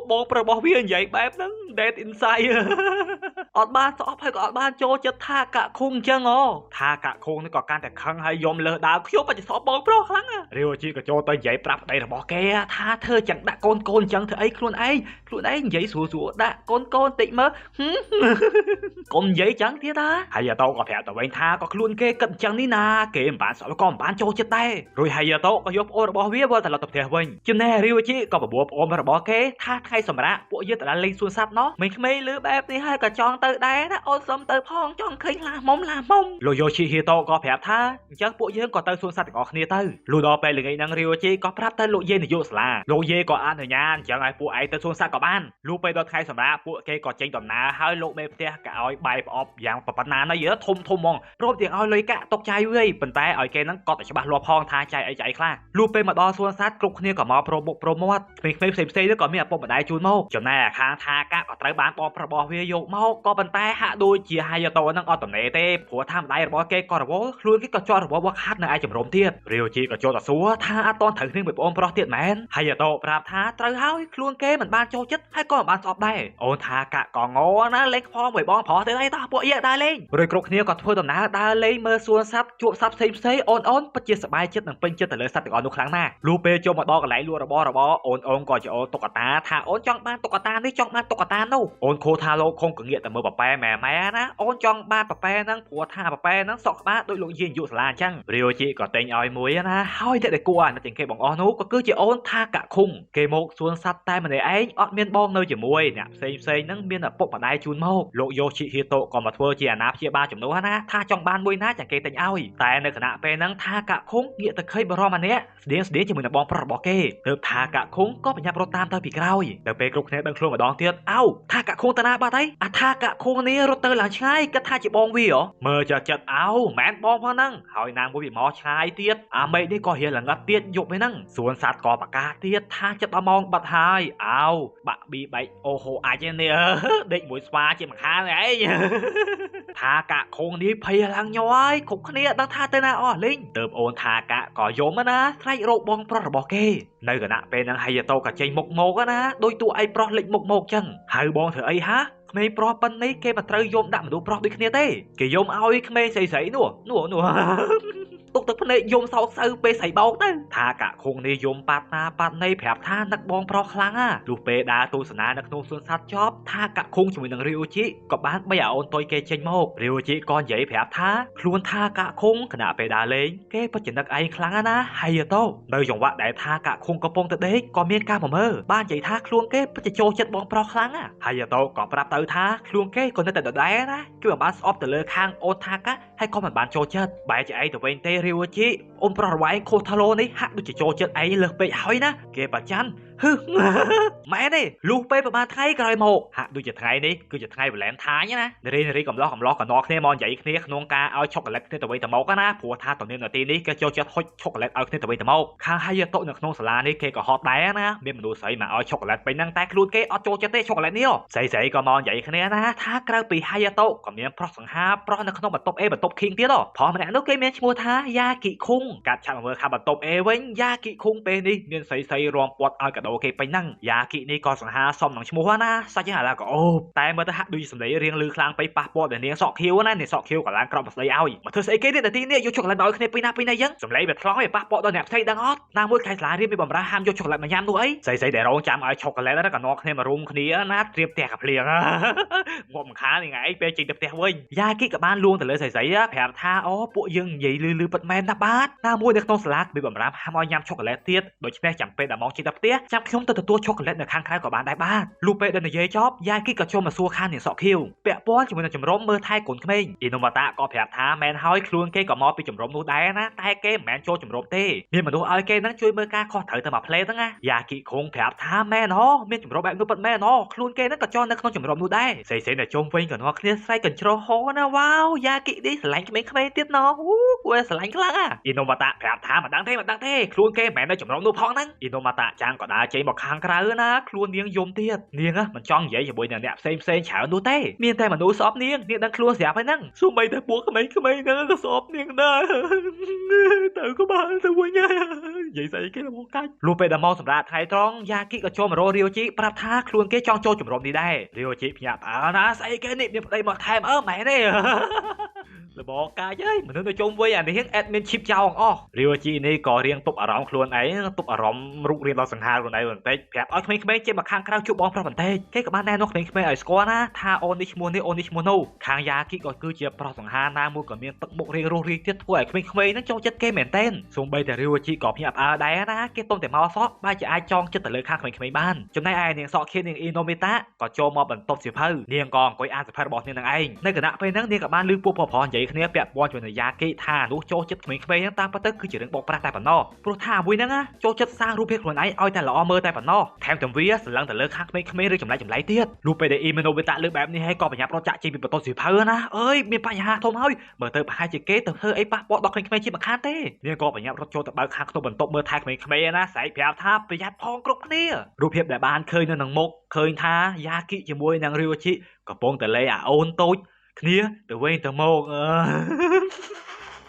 យបងប្រុសរបស់វានិយាយបែបហ្នឹង dead inside អត់បានស្អប់ហើយក៏អត់បានចូលចិត្តថាកខុងអញ្ចឹងអូថាកខុងនេះក៏កាន់តែខឹងហើយយំលើសដើមខ្ញុំពិតជាស្អប់បងប្រុសខ្លាំងរាវជីក៏ចូលទៅនិយាយប្រាប់ប្តីរបស់គេថាធ្វើចឹងដាក់កូនកូនអញ្ចឹងធ្វើអីខ្លួនឯងនិយាយស្រួលស្រួលដាក់កូនកូនតិចមើលកុំនិយាយចឹងទៀតណាហើយតោក៏ប្រាប់ទៅវិញថាក៏ខ្លួនគេគិតអញ្ចឹងនេះណាគេមិនបានស្អប់ក៏មិនបានចូលចិត្តដែររួចហើយតោក៏យកប្អូនរបស់វាវិលត្រឡប់ទៅផ្ទះវិញចំណែករាវជីក៏បបួលប្អូនរបស់គេថាថ្ងៃសម្រាប់ពួកយើងទៅលេងសួនសត្វណោះមិនក្មេងលឺបែបនេះហើយក៏ចង់ទៅដែរណាអូនសុំទៅផងចង់ឃើញឡាមុំឡាមុំលោកយោជីហេតោក៏ប្រាប់ថាអញ្ចឹងពួកយើងក៏ទៅសួនសត្វទាំងអស់គ្នាទៅលុះដល់ពេលល្ងាចហ្នឹងរាវជីក៏ប្រាប់ទៅលោកយាយនាយកសាលាលោកយាយក៏អនុញ្ញាតអញ្ចឹងឲ្យពួកឯងទៅសួនសត្វក៏បានលុះពេលដល់ថ្ងៃសម្រាប់ពួកគេក៏ចេញដំណើរហើយលោកមេផ្ទះក៏ឲ្យបាយប្រអប់យ៉ាងប៉ុណ្ណាណីធំធំហ្មងព្រមទាំងឲ្យលុយកាក់ຕົកចាយវិញប៉ុន្តែឲ្យគេហ្នឹងក៏តែច្បាស់លាស់ផងថាចាយអីចាយខ្លះលុះពេលមកដល់សួនសត្វគ្រប់គ្នាក៏មកប្រមុខប្រមាត់ក្មេងៗផ្សេងៗក៏មានឪពុកម្ដាយជូនមកចំណែកខាងថាកាក៏ត្រូវបានបងរបស់វាយកមកក៏ប៉ុន្តែហាក់ដូចជាហាយតោហ្នឹងអត់តំណេទេព្រោះថាម្ដាយរបស់គេក៏រវល់ខ្លួនគេក៏ជាប់រវល់វឹកហាត់នៅឯជំរំទៀតរាវជីក៏ចូលទៅសួរថាអត់តន់ត្រូវគ្នាមួយបងប្រុសទៀតមែនហាយតោប្រាប់ថាត្រូវហើយខ្លួនគេមិនបានចូលចិត្តហើយក៏មិនបានស្អប់ដែរអូនថាកាក៏ងណាលេងខ្វល់មួយបងប្រុសទៀតអីតោះពួកយើងដើរលេងរួចគ្រប់គ្នាក៏ធ្វើដំណើរដើរលេងមើលសួនសត្វជួបសត្វផ្សេងផ្សេងអូនអូនពិតជាសប្បាយចិត្តនិងពេញចិត្តទៅលើសត្វទាំងអស់នោះខ្លាំងណាស់លុះពេលចូលមកដល់កន្លែងលក់របស់របរអូនអូនក៏ចូលតុក្កតាថាអូនចង់បានតុក្កតានេះចង់បានតុក្កតានោះអូនខូថាលោកខងកងាកតែមើលប៉ប៉ែម៉ែម៉ែណាអូនចង់បានប៉ប៉ែហ្នឹងព្រោះថាប៉ប៉ែហ្នឹងសក់ក្បាលដូចលោកយាយអាយុសាលាអញ្ចឹងរាវជីក៏ទិញឲ្យមួយណាហើយតែគួរអាណិតជាងគេបងអស់នោះក៏គឺជាអូនថាកខុងគេមកសួនសត្វតែម្នាក់ឯងអត់មានបងនៅជាមួយអ្នកផ្សេងផ្សេងហ្នឹងមានឪពុកម្ដាយជូនមកលោកយោជីហេតូក៏មកធ្វើជាអាណាព្យាបាលជំនួសណាថាចង់បានមួយណាចាំគេទិញឲ្យតែនៅខណៈពេលហ្នឹងថាកខុងងាកទៅឃើញបរមម្នាក់ស្តៀងស្តៀងជាមួយនឹងបងប្រុសរបស់គេទើបថាកខុងក៏ប្រញាប់រត់តាមទៅពីក្រោយទៅពេលគ្រប់គ្នាដឹងខ្លួនម្ដងទៀតអោថាកខុងទៅណាបាត់ហើយអាថាកខុងនេះរត់ទៅឡើងឆ្ងាយគិតថាជាបងវាហ៎មើលចិត្តអោមិនបងផងហ្នឹងហើយណាមួយវាមកឆ្ងាយទៀតអាមេឃនេះក៏រៀនល្ងិតទៀតយប់ហ្នឹងសួនសត្វក៏ប្រកាសទៀតថាចិត្តដល់ម៉ោងបាត់ហើយអោបាក់ប៊ីបែកអូហូអាចនេះដេកមួយស្វាជាម្ខាងឯងថាកខុងនេះភ័យឡើងញយគ្រប់គ្នាដឹងថាទៅណាអស់លេងទើបអូនថាកក៏យំណាស្រែករកបងប្រុសរបស់គេនៅគណៈពេលហ្នឹងហើយតោក៏ចេញមុខមកណាដោយតួឯងប្រុសលេចមុខមកចឹងហើយបងធ្វើអីហាក្មេងប្រុសប៉ុណ្នេះគេមិនត្រូវយំដាក់មនុស្សប្រុសដូចគ្នាទេគេយំឲ្យក្មេងស្រីៗនោះនោះនោះទុកទឹកភ្នែកយំសោកសៅពេលស្រីបោកទៅថាកខុងនេះយំប៉ាត់ណាប៉ាត់ណីប្រាប់ថានឹកបងប្រុសខ្លាំងណាលុះពេលដើរទស្សនានៅក្នុងសួនសត្វចប់ថាកខុងជាមួយនឹងរាវជីក៏បានបីឲ្យអូនតុយគេចេញមករាវជីក៏និយាយប្រាប់ថាខ្លួនថាកខុងខណៈពេលដើរលេងគេពិតជានឹកឯងខ្លាំងណាហើយតោនៅចង្វាក់ដែលថាកខុងកំពុងទៅដេកក៏មានការមកមើលបាននិយាយថាខ្លួនគេពិតជាចូលចិត្តបងប្រុសខ្លាំងណាហើយតោក៏ប្រាប់ទៅថាខ្លួនគេក៏នៅតែដដែលណាគឺមិនបានស្អប់ទៅលើខាងអូនថាកហើយក៏មិនបានចូលចិត្តបែរជាឯងទៅវិញទេរាវជីអូនប្រុសរវែងខូថាឡូនេះហាក់ដូចជាចូលចិត្តឯងលើសពេកហើយណាគេប្រច័នហឺម៉ែទេលុះពេលប្រហែលថ្ងៃក្រោយមកហាក់ដូចជាថ្ងៃនេះគឺជាថ្ងៃវ៉ាឡែនថាញណានារីនារីកំឡោះកំឡោះកណោគ្នាមកនិយាយគ្នាក្នុងការឲ្យឆុកូឡេតគ្នាទៅវិញទៅមកណាព្រោះថាតនាទីនេះគេចូលចិត្តហុចឆុកូឡេតឲ្យគ្នាទៅវិញទៅមកខាងហាយតូនៅក្នុងសាលានេះគេក៏ហត់ដែរណាមានមនុស្សស្រីមកឲ្យឆុកូឡេតពេញហ្នឹងតែខ្លួនគេអត់ចូលចិត្តទេឆុកូឡេតនេះស្រីស្រីក៏មកនិយាយគ្នាណាថាក្រៅពីហាយតូក៏មានប្រុសសង្ហាប្រុសនៅក្នុងបន្ទប់អេបន្ទប់ឃីងទៀតប្រុសម្នាក់នោះគេមានឈ្មោះថាយ៉ាគិខុងកាត់ឆាប់មកមើលខាងបន្ទប់អេវិញយ៉ាគិខុងពេលនេះមានស្រីស្រីរំពាត់ឲ្យកាដូគេពេញហ្នឹងយ៉ាគិនេះក៏សង្ហាសមនឹងឈ្មោះណាសាច់ហ្នឹងអាឡាក៏អូតែមើលទៅហាក់ដូចសម្លេងរៀងលឺខ្លាំងពេកប៉ះពាល់ដល់នាងសក់ខៀវណានាងសក់ខៀវក៏ឡើងក្រោបស្ដីឲ្យមកធ្វើស្អីគេនេះទីនេះយកឆុកូឡេតមកឲ្យគ្នាពីណាពីណាអញ្ចឹងសម្លេងវាថ្លង់ឲ្យប៉ះពាល់ដល់អ្នកផ្សេងដឹងអត់ណាមួយខែសាលារៀនមានបំរើហាមយកឆុកូឡេតមកញ៉ាំនោះអីស្រីស្រីដែលរងចាំឲ្យឆុកូឡេតហ្នឹងក៏នាំគ្នាមករុំគ្នាណាត្រៀមផ្ទះកាភ្លៀងងាប់មិនខានថ្ងៃឯងពេលចេញទៅផ្ទះវិញយ៉ាគិក៏បានលួងទៅលើស្រីស្រីប្រាប់ថាអូពួកយើងនិយាយលឺលឺពិតមែនណាបាទណាមួយនៅក្នុងសាលាមានបំរើហាមឲ្យញ៉ាំឆុកូឡេតទៀតដូច្នេះចាំពេលដល់ម៉ោងចេញទៅផ្ទះ ចាំខ្ញុំទៅទទួលឆូក្ូឡេតនៅខាងក្រៅក៏បានដែរបាទលុះពេលដែលនិយាយចប់យ៉ាគីក៏ចូលមកសួរខាងនាងសក់ខៀវពាក់ព័ន្ធជាមួយនឹងជំរំមើលថែកូនក្មេងអ៊ីណូម៉ាតាក៏ប្រាប់ថាមែនហើយខ្លួនគេក៏មកពីជំរំនោះដែរណាតែគេមិនមែនចូលជំរំទេមានមនុស្សឲ្យគេនឹងជួយមើលការខុសត្រូវទៅមកផ្លេហ្នឹងណាយ៉ាគីខុងប្រាប់ថាមែនហ៎មានជំរំបែបនោះពិតមែនហ៎ខ្លួនគេនឹងក៏ចោលនៅក្នុងជំរំនោះដែរស្រីៗនៅជុំវិញក៏នាំគ្នាស្រែកកញ្ជ្រោះហោណាវ៉ាវយ៉ាគីនេះស្រឡាញ់ក្មេងៗទៀតណោះអូគួរស្រឡាញ់ខ្លាំងអាអ៊ីណូម៉ាតាប្រាប់ថាមិនដឹងទេមិនដឹងទេខ្លួនគេមិនមែននៅជំរំនោះផងហ្នឹងអ៊ីណូម៉ាតាចាំងក៏ដើរចេញមកខាងក្រៅណាខ្លួននាងយំទៀតនាងមិនចង់និយាយជាមួយនឹងអ្នកផ្សេងផ្សេងច្រើននោះទេមានតែមនុស្សស្អប់នាងនាងដឹងខ្លួនស្រាប់ហើយហ្នឹងសូម្បីតែពួកក្មេងៗហ្នឹងក៏ស្អប់នាងដែរទៅក៏បានទៅវិញនិយាយស្អីគេលមកកាច់លុះពេលដល់មកសម្រាប់ថ្ងៃត្រង់យ៉ាគីក៏ចូលមករករាវជីប្រាប់ថាខ្លួនគេចង់ចូលជំរំនេះដែររាវជីភ្ញាក់ផ្អើលណាស្អីគេនេះមានប្តីមកថែមអើម៉ែទេលបកាយអើយមនុស្សនៅជុំវិញអានេះអេដមានឈីបចោលអស់រាវជីនេះក៏រៀងទប់អារម្មណ៍ខ្លួនឯងទប់អារម្មណ៍រូបរាងដល់សង្ហាខ្លួនឯងបន្តិចប្រាប់ឲ្យក្មេងៗចេញមកខាងក្រៅជួបបងប្រុសបន្តិចគេក៏បានណែនាំក្មេងៗឲ្យស្គាល់ណាថាអូននេះឈ្មោះនេះអូននេះឈ្មោះនោះខាងយ៉ាគីក៏គឺជាប្រុសសង្ហាណាមួយក៏មានទឹកមុខរៀងរស់រាយទៀតធ្វើឲ្យក្មេងៗហ្នឹងចូលចិត្តគេមែនទែនសូម្បីតែរាវជីក៏ភ្ញាក់ផ្អើលដែរណាគេទុំតែមកសក់បែរជាអាចចងចិត្តទៅលើខាងក្មេងៗបានចំណែកឯនាងសក់ខៀននាងអ៊ីណូមេតាក៏ចូលមកបន្ទប់សៀវភៅនាងក៏អង្គុយអានសៀវភៅរបស់នាងនឹងឯងនៅគណៈពេលហ្នឹងនាងក៏បានឮពួកប្រុសៗនិយាយគ្នាពាក់ព័ន្ធជាមួយនឹងយ៉ាគីថានោះចូលចិត្តក្មេងៗហ្នឹងតាមពិតទៅគឺជារឿងបោកប្រាស់តែប៉ុណ្ណោះព្រោះថាមួយហ្នឹងចូលចិត្តសាងរូបភាពខ្លួនឯងឲ្យតែល្អមើលតែប៉ុណ្ណោះថែមទាំងវាស្រឡឹងទៅលើខាងក្មេងៗឬចម្លែកចម្លែកទៀតលុះពេលដែលអ៊ីម៉ាណូវេតាលើបែបនេះហើយក៏បញ្ញាប់រត់ចាក់ចេញពីបន្ទប់សៀវភៅណាអើយមានបញ្ហាធំហើយមើលទៅប្រហែលជាគេទៅធ្វើអីប៉ះពាល់ដល់ក្មេងៗជាមិនខានទេនាងក៏បញ្ញាប់រត់ចូលទៅបើកខាងក្នុងបន្ទប់មើលថែក្មេងៗណាស្រែកប្រាប់ថាប្រយ័ត្នផងគ្រប់គ្នារូបភាពដែលបានឃើញនៅនឹងមុខឃើញថាយ៉ាគីជាមួយនឹងរីវជីកំពុងតែលេអាអូនតូចគ្នាទៅវិញទៅមក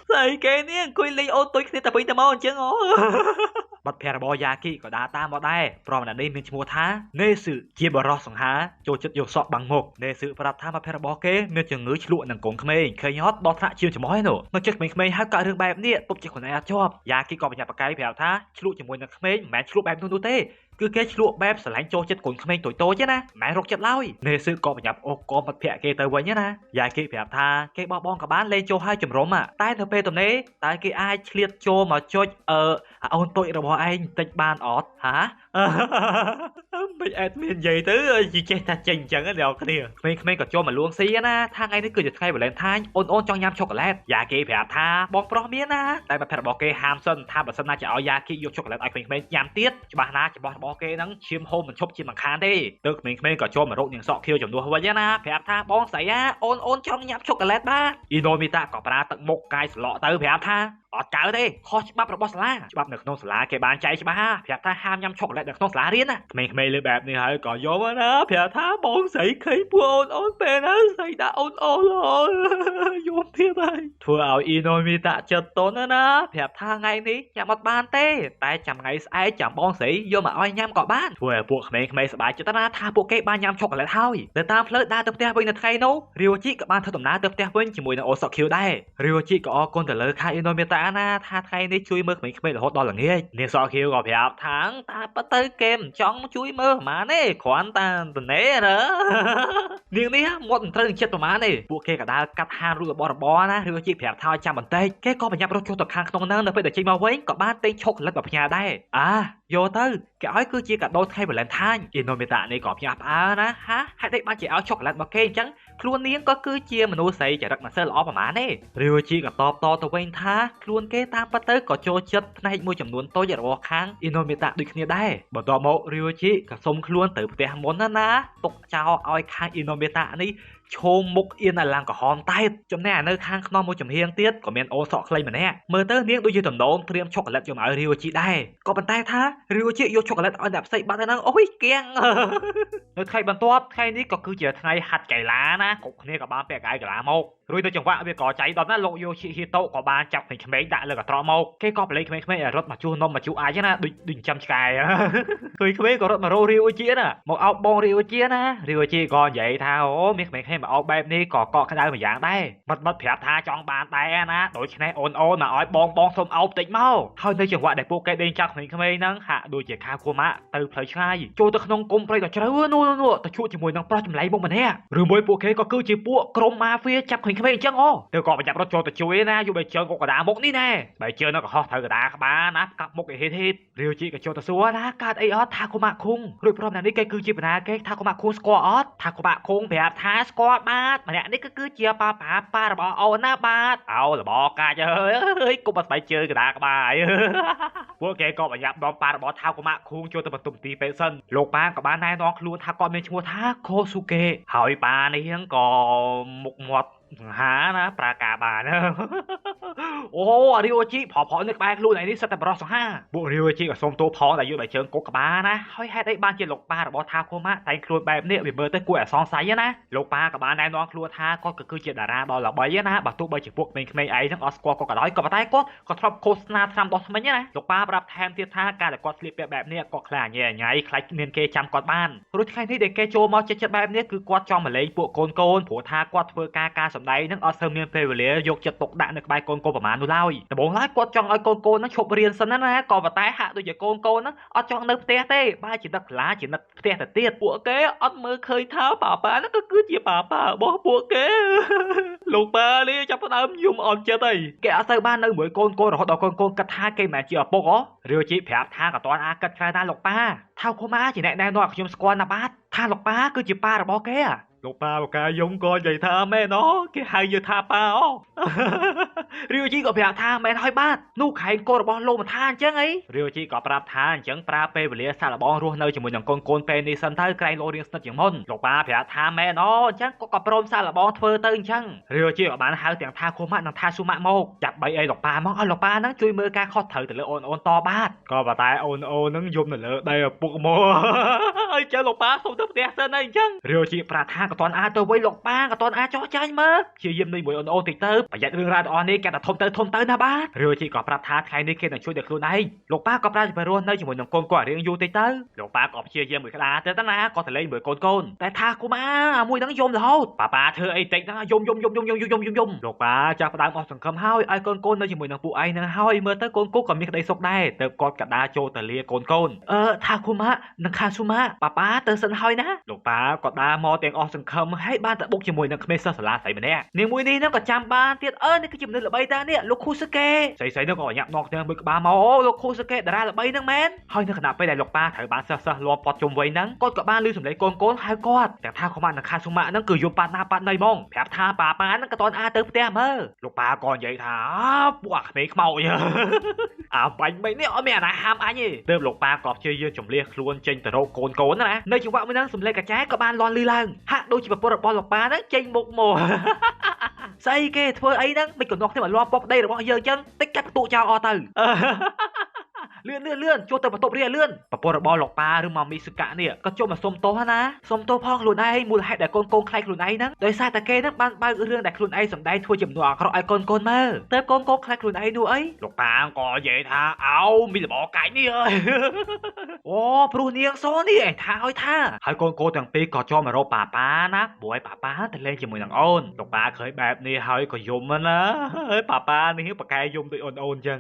ស្អីគេនេះអង្គុយលេងអូនតូចគ្នាទៅវិញទៅមកអញ្ចឹងអូបាត់ភររបស់យ៉ាគីក៏ដើរតាមមកដែរព្រមអ្នកនេះមានឈ្មោះថានេស៊ឺជាបរោះសង្ហាចូលចិត្តយកសក់បាំងមុខនេស៊ឺប្រាប់ថាមកភររបស់គេមានជំងឺឆ្លក់នឹងកូនក្មេងឃើញអត់ដល់ថ្នាក់ជាច្មោះឯនោះនៅចិត្តក្មេងៗហើយកើតរឿងបែបនេះទប់ជាខ្លួនឯងអត់ជាប់យ៉ាគីក៏បញ្ញាបកាយប្រាប់ថាឆ្លក់ជាមួយនឹងក្មេងមិនមែនឆ្លក់បែបនោះទេគឺគេឆ្លក់បែបស្រឡាញ់ចូលចិត្តកូនក្មេងតូចៗទេណាមិនមែនរកចិត្តឡើយនេស៊ឺក៏បញ្ញាប់អូសកមិត្តភក្តិគេទៅវិញណាយ៉ាគេប្រាប់ថាគេបោះបង់ក៏បានលេងចូលឲ្យជំរំតែនៅពេលទំនេរតែគេអាចឆ្លៀតចូលមកចុចអូនតូចរបស់ឯងបន្តិចបានអត់ហាមិនអេដមាននិយាយទៅយីចេះថាចេញអញ្ចឹងអ្នកគ្នាក្មេងៗក៏ចូលមកលួងស៊ីណាថាថ្ងៃនេះគឺជាថ្ងៃវ៉ាឡែនថាញអូនៗចង់ញ៉ាំឆូក្ូឡេតយ៉ាគេប្រាប់ថាបងប្រុសមានណាតែប្រភេទរបស់គេហាមសិនថាបើសិនណាจะឲ្យយ៉ាគេយកឆូក្ូឡេតឲ្យក្មេងៗញ៉ាំទៀតច្បាស់ណាច្បាស់របស់គេហ្នឹងឈាមហូរមិនឈប់ជាមិនខានទេទៅក្មេងៗក៏ចូលមករកនាងសក់ខៀវចំនួនវិញណាប្រាប់ថាបងស្រីអូនចង់ញ៉ាំឆូក្ូឡេតបាទអ៊ីណូមីតាក៏ប្រើទឹកមុខកាយស្លក់ទៅប្រាប់ថាអត់កើតទេខុសច្បាប់របស់សាលាច្បាប់នៅក្នុងសាលាគេបានចែកច្បាស់ប្រាប់ថាហាមញ៉ាំឆូក្ូឡេតនៅក្នុងសាលារៀនណាក្មេងៗលើបែបនេះហើយក៏យកមកណាប្រាប់ថាបងស្រីឃើញពួកអូនពេលណាស្រីដាក់អូនយំទៀតហើយធ្វើឲ្យអ៊ីណូមីតាចិត្តតន់ណាប្រាប់ថាថ្ងៃនេះញ៉ាំអត់បានទេតែចាំថ្ងៃស្អែកចាំបងស្រីយកមកឲ្យញ៉ាំក៏បានធ្វើឲ្យពួកក្មេងៗសប្បាយចិត្តណាថាពួកគេបានញ៉ាំឆូក្ូឡេតហើយនៅតាមផ្លូវដើរទៅផ្ទះវិញនៅថ្ងៃនោះរីវជីក៏បានធ្វើដំណើរទៅផ្ទះវិញជាមួយនឹងអូសុខៀវដែររីវជីក៏អរគុណទៅលើខាអ៊ីណូមីតាណាថាថ្ងៃនេះជួយមើលក្មេងៗរហូតដល់ល្ងាចនាងសក់ខៀវក៏ប្រាប់ថាតាពិតទៅគេមិនចង់ជួយមើលប្រហែលទេគ្រាន់តែតនេរើនាងនេះមាត់មិនត្រូវនឹងចិត្តប្រហែលទេពួកគេក៏ដើរកាត់ហាងរូបរបស់របរណាឬជាប្រាប់ថាឲ្យចាំបន្តិចគេក៏ប្រញាប់រត់ចូលទៅខាងក្នុងហ្នឹងនៅពេលដែលចេញមកវិញក៏បានទិញឆូក្ូឡេតមកផ្ញើដែរអាយកទៅគេឲ្យគឺជាកាដូថ្ងៃវ៉ាឡែនថាញអ៊ីណូមេតានេះក៏ភ្ញាក់ផ្អើលណាហាហេតុអីបានជាឲ្យឆូក្ូឡេតមកគេអញ្ចឹងខ្លួននាងក៏គឺជាមនុស្សស្រីចរិតមិនសូវល្អប្រហែលទេរីវជីក៏តបតទៅវិញថាខ្លួនគេតាមពិតទៅក៏ចូលចិត្តផ្នែកមួយចំនួនតូចរបស់ខាងអ៊ីណូមេតាដូចគ្នាដែរបន្ទាប់មករីវជីក៏សុំខ្លួនទៅផ្ទះមុនណាទុកចោលឲ្យខាងអ៊ីណូមេតានេះឈោមមុខអៀនឲ្យឡើងក្រហមតែតចំណែកនៅខាងខ្នងមួយចំហៀងទៀតក៏មានអូសក់ខ្លីម្នាក់មើលទៅនាងដូចជាតំណងត្រៀមឆូក្ូឡេតយកមកឲ្យរីវជីដែរក៏ប៉ុន្តែថារីវជីយកឆូក្ូឡេតឲ្យអ្នកផ្សេងបាត់ទៅហ្នឹងអូយគៀងនៅថ្ងៃបន្ទាប់ថ្ងៃនេះក៏គឺជាថ្ងៃហាត់កីឡាណាគ្រប់គ្នាក៏បានពាក់កៅអៅកីឡាមករួចទៅចង្វាក់វាក៏ចៃដល់ណាលោកយោឈិហ៊ីតូក៏បានចាប់ក្មេងៗដាក់លើកន្ត្រកមកគេក៏បល័យក្មេងៗឲ្យរត់មកជួសនំមកជួសអាចណាដូចចាំឆ្កែក្មេងៗក៏រត់មករករីវជីណាមកអោបបងរីវជីណារីវជីក៏និយាយថាអូមានក្មេងៗមកអោបបែបនេះក៏កក់ក្ដៅមួយយ៉ាងដែរបាត់ប្រាប់ថាចង់បានដែរណាដូច្នេះអូនមកឲ្យបងសុំអោបតិចមកហើយនៅចង្វាក់ដែលពួកគេដេញចាប់ក្មេងៗហ្នឹងហាក់ដូចជាខាគូម៉ាទៅផ្លូវឆ្ងាយចូលទៅក្នុងគុំព្រៃដ៏ជ្រៅនោះទៅជួបជាមួយនឹងប្រុសចម្លែកមុខម្នាក់ឬមួយពួកគេក៏គឺជាពួកក្រុមម៉ាហ្វៀចាប់ក្មេង ៗអញ្ចឹងអូទៅក៏ប្រញាប់រត់ចូលទៅជួយណាយូរបែជើងក៏កដាមុខនេះណែបែជើងនៅកុហកត្រូវកដាក្បាលណាកាប់មុខឯហេតហេតរាវជីក៏ចូលទៅសួរណាកើតអីអត់ថាកុមាខុងរួចព្រមណានេះគេគឺជាបណ្ណាគេថាកុមាខុងស្គាល់អត់ថាកុមាខុងប្រាប់ថាស្គាល់បាទម្នាក់នេះគឺជាប៉ាប៉ាប៉ារបស់អូនណាបាទអោលបកាច់អើយគុំបាត់ស្បែកជើងកដាក្បាលពួកគេក៏ប្រញាប់នាំប៉ារបស់ថាកុមាខុងចូលទៅបន្ទប់ទីពេទ្យសិនលោកប៉ាក៏បានណែនាំខ្លួនថាគាត់មានឈ្មោះថាខូស៊ូកេហើយប៉ានេះក៏មុខមាត់សង្ហាណាប្រាការបានអូរីអូជីប្រប្រនៅក្បែរខ្លួនឯនេះសិតតែបរោះសង្ហាពួករីអូជីក៏សុំទោសផងដែលយល់បែជើងកុកក្បាលណាហើយហេតុអីបានជាលោកប៉ារបស់ថាកូម៉ាតែងខ្លួនបែបនេះវាមើលទៅគួរឲ្យសង្ស័យណាលោកប៉ាក៏បានណែនាំខ្លួនថាគាត់ក៏គឺជាតារាដ៏ល្បីណាបើទោះបីជាពួកក្មេងៗឯងហ្នឹងអត់ស្គាល់គាត់ក៏ដោយក៏ប៉ុន្តែគាត់ក៏ធ្លាប់ឃោសនាថ្នាំដោះធ្មេញណាលោកប៉ាប្រាប់ថែមទៀតថាការដែលគាត់ស្លៀកពាក់បែបនេះគាត់ខ្លាចញ៉ៃញ៉ៃខ្លាចមានគេចាំគាត់បានព្រោះថ្ងៃនេះដែលគេចូលមកចិត្តបែបនេះគឺគាត់ចង់មកលេងពួកកូនកូនព្រោះថាគាត់ធ្វើការការសម្ដែងនឹងអត់សូវមានពេលវេលាយកចិត្តទុកដាក់នៅក្បែរកូនកូនប្រហែលនោះឡើយដំបូងឡើយគាត់ចង់ឲ្យកូនកូននឹងឈប់រៀនសិនណាក៏ប៉ុន្តែហាក់ដូចជាកូនកូននឹងអត់ចង់នៅផ្ទះទេបែរជានឹកខ្លាជានឹកផ្ទះទៅទៀតពួកគេអត់មើលឃើញថាប៉ាប៉ាហ្នឹងគឺជាប៉ាប៉ារបស់ពួកគេលោកប៉ានេះចាប់ផ្ដើមយំអន់ចិត្តហើយគេអត់សូវបាននៅមួយកូនកូនរហូតដល់កូនកូនគិតថាគេមិនមែនជាឪពុកហ៎រាវជីប្រាប់ថាក៏តន់អាគិតច្រើនណាស់លោកប៉ាថាខូម៉ាជាអ្នកណែនាំឲ្យខ្ញុំស្គាល់ណាបាទថាលោកប៉ាគឺជាប៉ារបស់គេលោកប៉ាបកាយំក៏និយាយថាមែនអូគេហៅយើងថាប៉ាអូរាវជីក៏ប្រាប់ថាមែនហើយបាទនោះខែងកូនរបស់លោកមិនថាអញ្ចឹងអីរាវជីក៏ប្រាប់ថាអញ្ចឹងប្រើពេលវេលាសាកល្បងរស់នៅជាមួយនឹងកូនកូនពេលនេះសិនទៅក្រែងលោរៀងស្និទ្ធជាងមុនលោកប៉ាប្រាប់ថាមែនអូអញ្ចឹងក៏ព្រមសាកល្បងធ្វើទៅអញ្ចឹងរាវជីក៏បានហៅទាំងថាខូម៉ាក់និងថាស៊ូម៉ាក់មកចាប់បីអីលោកប៉ាមកឲ្យលោកប៉ាហ្នឹងជួយមើលការខុសត្រូវទៅលើអូនអូនតបាទក៏ប៉ុន្តែអូនអូនហ្នឹងយំនៅលើដៃឪពុកមកហើយចឹងលោកប៉ាសុំទៅផ្ទះសិនហើយអញ្ចឹងរាវជីប្រាប់ថាក៏តន់អាចទៅវិញលោកប៉ាក៏តន់អាចចោះចាញ់មើលព្យាយាមនេះមួយអូនអូនតិចទៅប្រយ័ត្នរឿងរ៉ាវទាំងអស់នេះគេតែធំទៅធំទៅណាបាទរាវជីក៏ប្រាប់ថាថ្ងៃនេះគេនឹងជួយដល់ខ្លួនឯងលោកប៉ាក៏ប្រាប់ទៅរស់នៅជាមួយនឹងកូនគាត់រៀងយូរតិចទៅលោកប៉ាក៏ព្យាយាមមួយក្តារទៅណាក៏ទៅលេងមួយកូនកូនតែថាគុំអាមួយហ្នឹងយំរហូតប៉ាប៉ាធ្វើអីតិចហ្នឹងយំយំយំយំយំយំយំយំលោកប៉ាចាប់ផ្ដើមអស់សង្ឃឹមហើយឲ្យកូនកូននៅជាមួយនឹងពួកឯងហ្នឹងហើយមើលទៅកូនកូនក៏មានក្តីសុខដែរទៅគាត់កដាចូលទៅលាកូនកូនថាគុំនិងខាស៊ូម៉ាប៉ាប៉ាទៅសិនហើយណាលោកប៉ាក៏ដើរមកទាំងអស់សង្ឃឹមហើយបានតែបុកជាមួយនឹងក្មេងសិស្សសាលាស្រីម្នាក់នាងមួយនេះហ្នឹងក៏ចាំបានទៀតនេះគឺជាមនុស្សល្បីតានេះលោកខូស៊ូកេស្រីៗហ្នឹងក៏ញាក់នอกទាំងមួយក្បាលមកអូលោកខូស៊ូកេតារាល្បីហ្នឹងមែនហើយនៅខណៈពេលដែលលោកប៉ាត្រូវបានសិស្សៗលាប់ព័ទ្ធជុំវិញហ្នឹងគាត់ក៏បានឮសំឡេងកូនកូនហៅគាត់ទាំងថាខម៉ានិងខាស៊ូម៉ាហ្នឹងគឺយំប៉ាណាប៉ាណីហ្មងប្រាប់ថាប៉ាប៉ាហ្នឹងក៏តន់អាទៅផ្ទះមើលលោកប៉ាក៏និយាយថាពួកអាក្មេងខ្មោចអាបាញ់មិននេះអត់មានអាណាហាមអញទេទើបលោកប៉ាក៏ព្យាយាមជំលះខ្លួនចេញទៅរកកូនកូនណានៅចង្វាក់មួយហ្នឹងសំឡេងកាចែក៏បានលាន់ឮឡើងហាក់ដូចជាប្រពន្ធរបស់លោកប៉ាហ្នឹងចេញមុខមកស្អីគេធ្វើអីហ្នឹងមិនកំណត់ទេមកលាប់ពកប្តីរបស់យើងអញ្ចឹងតិចកាត់បន្ទុកចោលអស់ទៅលឿនលឿនលឿនចូលទៅបន្ទប់រៀនលឿនប្រពន្ធរបស់លោកប៉ាឬម៉ាមីស៊ូកានេះក៏ចូលមកសុំទោសណាសុំទោសផងខ្លួនឯងមូលហេតុដែលកូនកូនខ្លាចខ្លួនឯងហ្នឹងដោយសារតែគេហ្នឹងបានបើករឿងដែលខ្លួនឯងសម្ដែងធ្វើជំនួសអាក្រក់ឲ្យកូនកូនមើលទៅកូនកូនខ្លាចខ្លួនឯងនោះអីលោកប៉ាក៏និយាយថាអោមានលបកាច់នេះអើយអូព្រោះនាងសនេះឯងថាឲ្យថាហើយកូនកូនទាំងពីរក៏ចូលមករកប៉ាប៉ាណាព្រោះឲ្យប៉ាប៉ាទៅលេងជាមួយនឹងអូនលោកប៉ាឃើញបែបនេះហើយក៏យំណាហើយប៉ាប៉ានេះប៉ាកែយំដូចអូនអូនអញ្ចឹង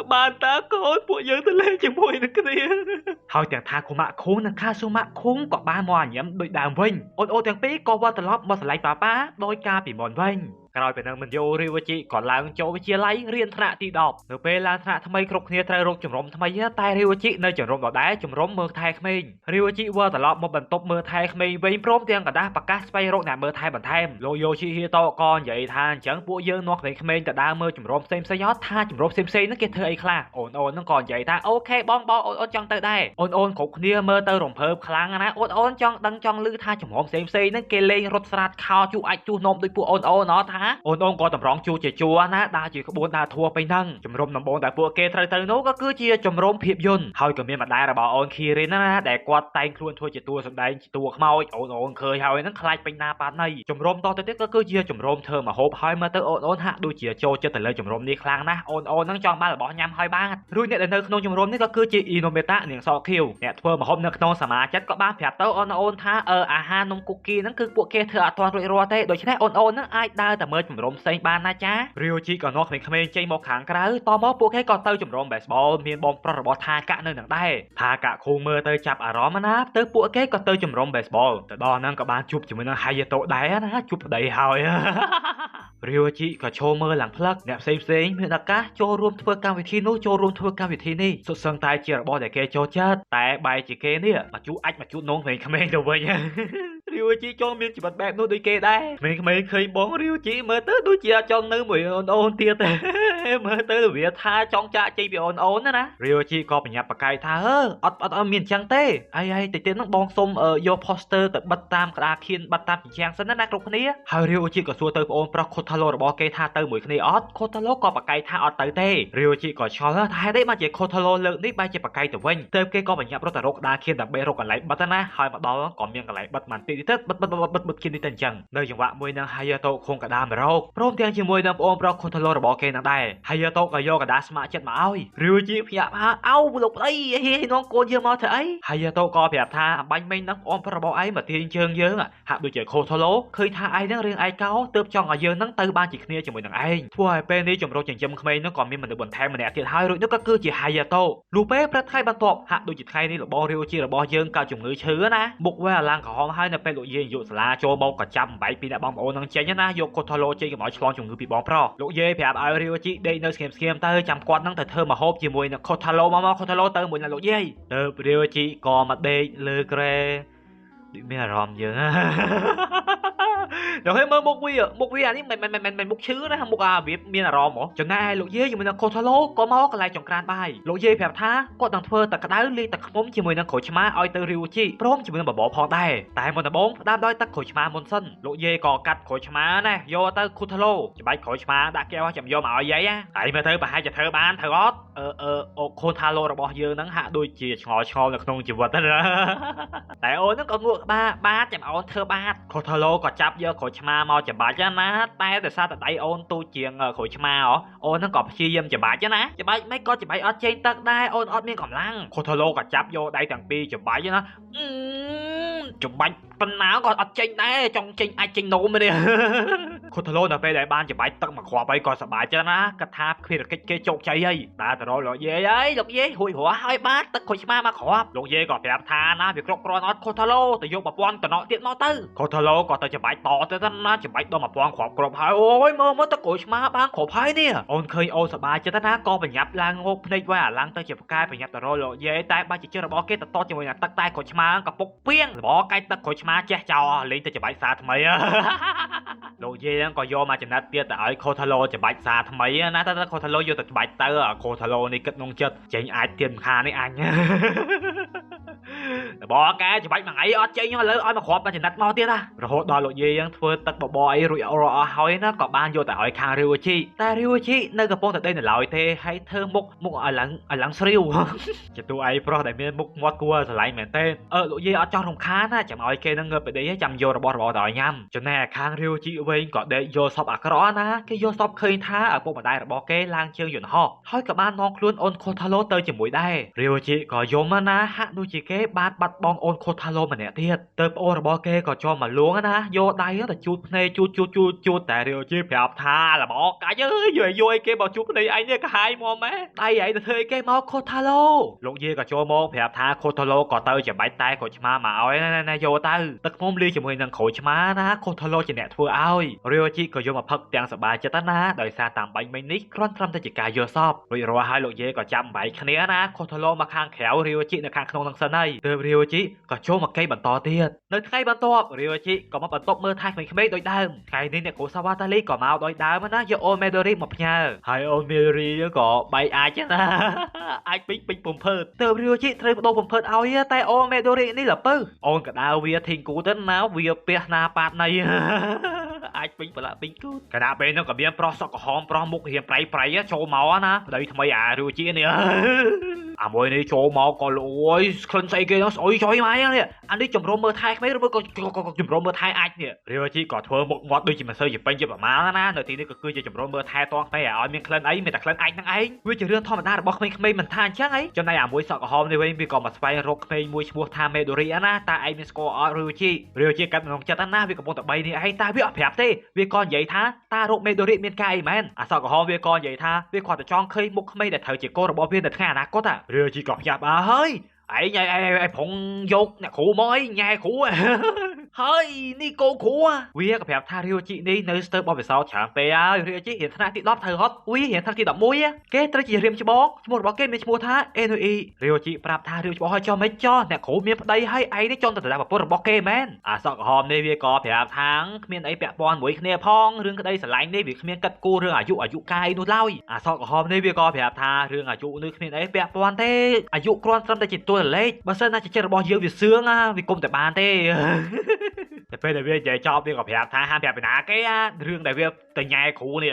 បានតាកូនពួកយើងទៅលេងជាមួយនឹងគ្នាហើយទាំងថាខូម៉ាក់ខុងនិងខាស៊ូម៉ាក់ខុងក៏បានមកញ៉ាំដូចដើមវិញអូនអូនទាំងពីរក៏វិលត្រឡប់មកស្រឡាញ់ប៉ាប៉ាដោយការពីមុនវិញក្រោយពីនឹងមិនយូររាវជីក៏ឡើងចូលវិទ្យាល័យរៀនថ្នាក់ទី10នៅពេលឡើងថ្នាក់ថ្មីគ្រប់គ្នាត្រូវរកជំរំថ្មីតែរាវជីនៅជំរំដដែលជំរំមើលថែក្មេងរាវជីវិលត្រឡប់មកបន្ទប់មើលថែក្មេងវិញព្រមទាំងกระดาษប្រកាសស្វែងរកអ្នកមើលថែបន្ថែមលោកយោជីហៀតូក៏និយាយថាអញ្ចឹងពួកយើងនាំក្មេងៗទៅដើរមើលជំរំផ្សេងៗអត់ថាជំរំផ្សេងៗហ្នឹងគេធ្វើអីខ្លះអូនអូនហ្នឹងក៏និយាយថាអូខេបងបងអូនអូនចង់ទៅដែរអូនអូនគ្រប់គ្នាមើលទៅរំភើបខ្លាំងណាអូនអូនចង់ដឹងចង់ឮថាជំរំផ្សេងៗហ្នឹងគេលេងរត់ស្រាតខោជូអាចជូសនំដូចពួកអូនអូនអត់ថាអូនអូនក៏តម្រង់ជួជាជួរណាដើរជាក្បួនដើរធัวពេញហ្នឹងជំរំដំបូងដែលពួកគេត្រូវទៅនោះក៏គឺជាជំរំភាពយន្តហើយក៏មានម្ដាយរបស់អូនខីរិនណាដែលគាត់តែងខ្លួនធ្វើជាតួសម្ដែងជាតួខ្មោចអូនអូនឃើញហើយហ្នឹងខ្លាចពេញណាប៉ាណីជំរំតទៅទៀតក៏គឺជាជំរំធ្វើម្ហូបហើយមើលទៅអូនអូនហាក់ដូចជាចូលចិត្តទៅលើជំរំនេះខ្លាំងណាស់អូនអូនហ្នឹងចង់បានរបស់ញ៉ាំហើយបាទរួចអ្នកដែលនៅក្នុងជំរំនេះក៏គឺជាអ៊ីណូមេតានាងសខៀវអ្នកធ្វើម្ហូបនៅក្នុងសមាជិកក៏បានប្រាប់ទៅអូនអូនថាអាហារនំគុកគីហ្នឹងគឺពួកគេធ្វើអត់ទាន់រួចរាល់ទេដូច្នេះអូនអូនហ្នឹងអាចដើរតែ មើលជំរំផ្សេងបានណាចារីអូជីក៏នាំក្មេងៗចេញមកខាងក្រៅតមកពួកគេក៏ទៅជំរំ baseball មានបងប្រុសរបស់ថាកាក់នៅនឹងដែរថាកាក់ខូងមើលទៅចាប់អារម្មណ៍ណាទៅពួកគេក៏ទៅជំរំ baseball ទៅដល់ហ្នឹងក៏បានជួបជាមួយនឹង Hayato ដែរណាជួបប្តីហើយរីអូជីក៏ឈរមើលឡើងផ្លឹកអ្នកផ្សេងៗមានឱកាសចូលរួមធ្វើកម្មវិធីនោះចូលរួមធ្វើកម្មវិធីនេះសុទ្ធសឹងតែជារបស់ដែលគេចូលចិត្តតែបែរជាគេនេះមកជួអាចមកជួនងក្មេងៗទៅវិញរីអូជីចង់មានជីវិតបែបនោះដូចគេដែរក្មេងៗឃើញបងរីអូជីមើលទៅដូចជាចង់នៅមួយអូនអូនទៀតមើលទៅវាថាចង់ចាក់ចេញពីអូនអូនណារីអូជីក៏បញ្ញាប់បកាយថាអត់អត់មានអញ្ចឹងទេអីអីតិចទៀតហ្នឹងបងសុំយក poster ទៅបិទតាមក្តារខៀនបិទតាមជញ្ជាំងសិនណាគ្រប់គ្នាហើយរីអូជីក៏សួរទៅប្អូនប្រុសខូថាឡូរបស់គេថាទៅមួយគ្នាអត់ខូថាឡូក៏បកាយថាអត់ទៅទេរីអូជីក៏ឆ្ងល់ថាហេតុអីបានជាខូថាឡូលើកនេះបែរជាបកាយទៅវិញទៅគេក៏បញ្ញាប់រត់ទៅរកក្តារខៀនដើម្បីរកកន្លែងបិទណាហើយមកដល់ក៏មានកន្លែងបិទមិនតិចទៀតបិទបិទបិទបិទខៀននេះទៅអញ្ចឹងនៅចង្វាក់មួយនឹង Hayato ខងកដាមរោគព្រមទាំងជាមួយនឹងប្អូនប្រុសខូថាឡូរបស់គេនឹងដែរ Hayato ក៏យកកដាស្ម័គ្រចិត្តមកឲ្យរីអូជីភ្ញាក់ថាអោលោកប្តីហេនាំកូនយើងមកធ្វើអី Hayato ក៏ប្រាប់ថាអំបាញ់មិញហ្នឹងប្អូនប្រុសរបស់ឯងមកទាញជើងយើងហាក់ដូចជាខូថាឡូឃើញថាឯងហ្នឹងរឿងឯកោទើបចង់ឲ្យយើងហ្នឹងទៅបានជាគ្នាជាមួយនឹងឯងធ្វើឲ្យពេលនេះជំរកចិញ្ចឹមក្មេងហ្នឹងក៏មានមនុស្សបន្ថែមម្នាក់ទៀតហើយរួចនោះក៏គឺជា Hayato លុះពេលព្រឹកថ្ងៃបន្ទាប់ហាក់ដូចជាថ្ងៃនេះរបស់រីអូជីរបស់យើងកើតជំងឺឈឺណាមុខវាឡើងក្រហមហើយនៅពេលលោកយាយយុសាលាចូលមកក៏ចាប់បំបែកពីអ្នកបងប្អូននឹងចេញណាយកកូថាឡូចេញកុំឲ្យឆ្លងជំងឺពីបងប្រុសលោកយាយប្រាប់ឲ្យរីអូជីដេកនៅស្ងៀមស្ងៀមទៅចាំគាត់នឹងទៅធ្វើម្ហូបជាមួយនឹងកូថាឡូមកកូថាឡូទៅមួយនឹងលោកយាយទៅរីអូជីក៏មកដេកលើគ្រែដូចមានអារម្មណ៍យើងដល់ហើយមើលមុខវាអានេះមិនមិនមិនមិនមុខឈឺណាមុខអាវាមានអារម្មណ៍ហ៎ចំណែកឯលោកយាយជាមួយនឹងខូថាឡូក៏មកកន្លែងចង្ក្រានបាយលោកយាយប្រាប់ថាគាត់នឹងធ្វើទឹកក្តៅលាយទឹកឃ្មុំជាមួយនឹងក្រូចឆ្មាឲ្យទៅរីអូជីព្រមជាមួយនឹងបបរផងដែរតែមុនដំបូងផ្ដើមដោយទឹកក្រូចឆ្មាមុនសិនលោកយាយក៏កាត់ក្រូចឆ្មាណាយកទៅខូថាឡូច្បាច់ក្រូចឆ្មាដាក់កែវចាំយកមកឲ្យយាយណាតែមើលទៅប្រហែលជាធ្វើបានត្រូវអត់អូខូថាឡូរបស់យើងហ្នឹងហាក់ដូចជាឆ្ងល់ឆ្ងល់នៅក្នុងជីវិតណាតែអូនហ្នឹងក៏ងក់ក្បាលបាទចាំអូនធ្វើបាទខូថាឡូក៏ចាប់យកក្រូចឆ្មាមកច្បាច់ណាតែដោយសារតែដៃអូនទូជាងក្រូចឆ្មាអូនហ្នឹងក៏ព្យាយាមច្បាច់ណាច្បាច់មិនក៏ច្បាច់អត់ចេញទឹកដែរអូនអត់មានកម្លាំងខូថាឡូក៏ចាប់យកដៃទាំងពីរច្បាច់ណាច្បាច់ប៉ុណ្ណាក៏អត់ចេញដែរចង់ចេញអាចចេញនោមនេះខូថាឡូនៅពេលដែលបានច្បាច់ទឹកមកគ្រាប់អីក៏សប្បាយចិត្តណាគាត់ថាភារកិច្ចគេជោគជ័យហើយតាទៅរកលោកយាយហើយលោកយាយរួចរាល់ហើយបាទទឹកក្រូចឆ្មាមកគ្រាប់លោកយាយក៏ប្រាប់ថាណាវាគ្រប់គ្រាន់អត់ខូថាឡូទៅយក1000តំណក់ទៀតមកទៅខូថាឡូក៏ទៅច្បាច់តទៅណាច្បាច់ដល់1000គ្រាប់គ្រប់ហើយអូយមើលមើលទឹកក្រូចឆ្មាបានគ្រប់ហើយនេះអូនឃើញអូនសប្បាយចិត្តណាក៏បញ្ញាប់ឡើងងោកភ្នែកវ៉ាឡើងទៅជាផ្កាយបញ្ញាប់ទៅរកលោកយាយតែបាច់ជាជើងរបស់គេទៅតជាមួយនឹងទឹកតែក្រូចឆ្មាកពុកពីងរបស់កាច់ទឹកក្រូចឆ្មាចេះចោលលេងទៅច្បាច់សាថ្មីលោកយាយហ្នឹងក៏យកមកចំណិតទៀតទៅឲ្យខូថាឡូច្បាច់សាថ្មីណាតែខូថាឡូយកទៅច្បាច់ទៅខូថាឡូនេះគិតក្នុងចិត្តចេញអាចទៀនខានេះអញរបស់កែច្បាច់មួយថ្ងៃអត់ចេញឥឡូវឲ្យមកគ្រាប់មកចំណិតមកទៀតណារហូតដល់លោកយាយហ្នឹងធ្វើទឹកបបរអីរួចអស់ហើយណាក៏បានយកទៅឲ្យខាងរីអូជីតែរីអូជីនៅកំពុងតែដេកនៅឡើយទេហើយធ្វើមុខមុខឲ្យឡើងស្រាវជាតួឯងប្រុសដែលមានមុខមាត់គួរស្រឡាញ់មែនទេលោកយាយអត់ចង់រំខានណាចាំឲ្យគេនឹងងើបទៅដេកចាំយករបស់របរទៅឲ្យញ៉ាំចំណែកខាងរីអូជីវិញក៏ដេកយកសពអាក្រក់ណាគេយកសពឃើញថាឪពុកម្ដាយរបស់គេឡើងជើងយន្តហោះហើយក៏បាននាំខ្លួនអូនខូថាឡូទៅជាមួយដែររីអូជីក៏យំណាហាក់ដូចជាគេបានបាត់បង់អូនខូថាឡូម្នាក់ទៀតទៅប្អូនរបស់គេក៏ចូលមកលួងណាយកដៃទៅជូតភ្នែកជូតជូតជូតជូតតែរីអូជីប្រាប់ថាលបកាច់អើយយកឲ្យគេមកជូតភ្នែកឯងនេះកាហាយមកម៉ែដៃឯងទៅធ្វើអីគេមកខូថាឡូលោកយាយក៏ចូលមកប្រាប់ថាខូថាឡូក៏ទៅច្បាច់តែក្រូចឆ្មាមកឲ្យណាយកទៅទឹកឃ្មុំលាយជាមួយនឹងក្រូចឆ្មាណាខូថាឡូជាអ្នកធ្វើឲ្យរីអូជីក៏យកមកផឹកទាំងសប្បាយចិត្តណាដោយសារតាមបាញ់មិញនេះគ្រាន់ត្រឹមតែជាការយកសពរួចរាល់ហើយលោកយាយក៏ចាំបែកគ្នាណាខូថាឡូមកខាងក្រៅរីអូជីនៅខាងក្នុងនឹងសិនហើយទើបរីអូជីក៏ចូលមកកេបន្តទៀតនៅថ្ងៃបន្ទាប់រីអូជីក៏មកបន្ទប់មើលថែក្មេងៗដូចដើមថ្ងៃនេះអ្នកគ្រូសាវ៉ាតាលីក៏មកដូចដើមណាយកអូមេដូរីមកផ្ញើហើយអូមេដូរីក៏បែកអាចណាអាចពេញពេញពំភើទើបរីអូជីត្រូវបដូរពំភើឲ្យតែអូមេដូរីនេះលពៅអូនក៏ដើរវាធីងគូទៅណាវាពះណាប៉ាតណៃអាចពេញប្រឡាក់ពេញគូកណ្ដាលពេលនោះក៏មានប្រុសសក់ក្រហមប្រុសមុខរៀងប្រៃប្រៃចូលមកណាប្តីថ្មីអារីអូជីនេះអាមួយនេះចូលមកក៏លួយក្លិនស្អីគេនោះស្អុយចុយមកនេះអានេះជំរុំមើលថែក្មេងឬមួយក៏ជំរុំមើលថែអាចនេះរីអូជីក៏ធ្វើមុខមាត់ដូចជាមិនសូវជាពេញជាប្រមាណណានៅទីនេះក៏គឺជាជំរុំមើលថែតងក្មេងឲ្យមានក្លិនអីមានតែក្លិនអាចហ្នឹងឯងវាជារឿងធម្មតារបស់ក្មេងៗមិនថាអញ្ចឹងអីចំណែកអាមួយសក់ក្រហមនេះវិញវាក៏មកស្វែងរកក្មេងមួយឈ្មោះថាមេដូរីណាតើឯងមានស្គាល់អត់រីអូជីរីអូជីកាត់ក្នុងចិត្តណាវាកំពុងតែបីនេះឯងតែវាអត់ប្រាប់ទេ ទេវាក៏និយាយថាតារោគមេដូរីមានការអីមែនអសក្រហមវាក៏និយាយថាវាគាត់តែចង់ឃើញមុខក្មេងដែលត្រូវជាកូនរបស់វានៅថ្ងៃអនាគតរាជីក៏ភ្ញាក់ផ្អើលហើយឯងឯងប្រងយកអ្នកគ្រូមកអីញ៉ែគ្រូហើយនេះកូនគ្រូវាក៏ប្រាប់ថារាជីនេះនៅស្ទើរបបពិសោធន៍ច្រើនពេកហើយរាជីរៀនថ្នាក់ទី10ត្រូវហត់វារៀនថ្នាក់ទី11គេត្រូវជារៀមច្បងឈ្មោះរបស់គេមានឈ្មោះថាអេនូអ៊ីរាជីប្រាប់ថារៀមច្បងឲ្យចុះមិនចោះអ្នកគ្រូមានប្តីហើយឯងនេះចង់ទៅដណ្ដើមប្រពន្ធរបស់គេមែនអាសក់ក្រហមនេះវាក៏ប្រាប់ថាគ្មានអីពាក់ព័ន្ធមួយគ្នាផងរឿងក្តីស្រឡាញ់នេះវាគ្មានកាត់គូរឿងអាយុកាយនោះឡើយអាសក់ក្រហមនេះវាក៏ប្រាប់ថារឿងអាយុនេះគ្មានអីពាក់ព័ន្ធទេអាយុគ្រាន់ត្រឹមតែជាតួលេខបើសិនណាចិត្តរបស់យើងវាសឿងវាគុំតែបានទេតែពេលដែលវានិយាយចប់វាក៏ប្រាប់ថាហាមប្រាប់ពីណាគេរឿងដែលវាទៅញ៉ែគ្រូនេះ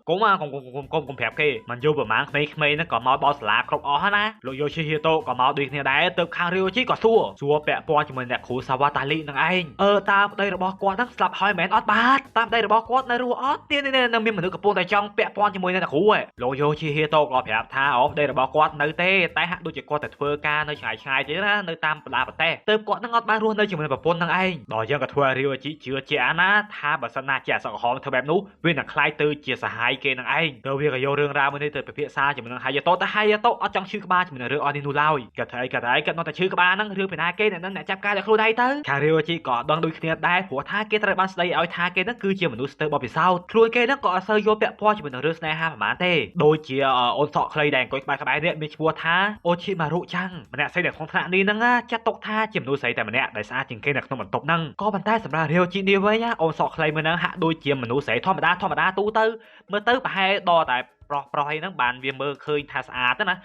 កុំកុំកុំកុំប្រាប់គេមិនយូរប្រហែលក្មេងៗហ្នឹងក៏មកដល់សាលាគ្រប់អស់ណាលោកយោជីហៀតូក៏មកដូចគ្នាដែរទៅខាងរាជីក៏សួរពាក់ព័ន្ធជាមួយអ្នកគ្រូសាវ៉ាតាលីនឹងឯងតើប្តីរបស់គាត់ហ្នឹងស្លាប់ហើយមែនអត់បាទតាមប្តីរបស់គាត់នៅរស់អត់ទៀតនៅមានមនុស្សកំពុងតែចង់ពាក់ព័ន្ធជាមួយនឹងអ្នកគ្រូលោកយោជីហៀតូក៏ប្រាប់ថាអូប្តីរបស់គាត់នៅទេតែហាក់ដូចជាគាត់តែធ្វើការនៅឆ្ងាយឆ្ងាយទេណានៅតាមបណ្ដាប្រទេសទើបគាត់នឹងអត់បានរស់នៅជាមួយប្រពន្ធនឹងឯងដល់យើងក៏ធ្វើឲ្យរាជីជឿជាក់ណាថាបើសិនណាជាអសក្រហមធ្វើបែបនោះវានឹងក្លាយទៅជាសហាយគេនឹងឯងទៅវាក៏យករឿងរ៉ាវមួយនេះទៅពិភាក្សាជាមួយនឹងហាយ៉ាតូតែហាយ៉ាតូអត់ចង់ឈឺក្បាលជាមួយនឹងរឿងអស់នេះនោះឡើយគាត់ថាអីគាត់នៅតែឈឺក្បាលហ្នឹងរឿងពីណាគេអ្នកនឹងអ្នកចាប់ការដល់ខ្លួនឯងទៅខាងរាជីក៏ដឹងដូចគ្នាដែរព្រោះថាគេត្រូវបានស្ដីឲ្យថាគេនឹងគឺជាមនុស្សស្ទើរបបពិសោធន៍ខ្លួនគេនឹងក៏អត់សូវយល់ពាក់ព័ន្ធជាមួយនឹងរឿងស្នេហាប្រហែលទេដូចជាអូនសក់ខ្លីដែលអង្គុយក្បែរៗនេះមានឈ្មោះថាអូឈីម៉ារុចាំងម្នាក់ស្រីនៅក្នុងថ្នាក់នេះហ្នឹងចាត់ទុកថាជាមនុស្សស្រីតែម្នាក់ដែលស្អាតជាងគេនៅក្នុងបន្ទប់ហ្នឹងក៏ប៉ុន្តែសម្រាប់រាជីនេះវិញអូនសក់ខ្លីមួយហ្នឹងហាក់ដូចជាមនុស្សស្រីធម្មតាទូទៅមើលទៅប្រហែលដល់តែប្រុសអីហ្នឹងបានវាមើលឃើញថាស្អាតណា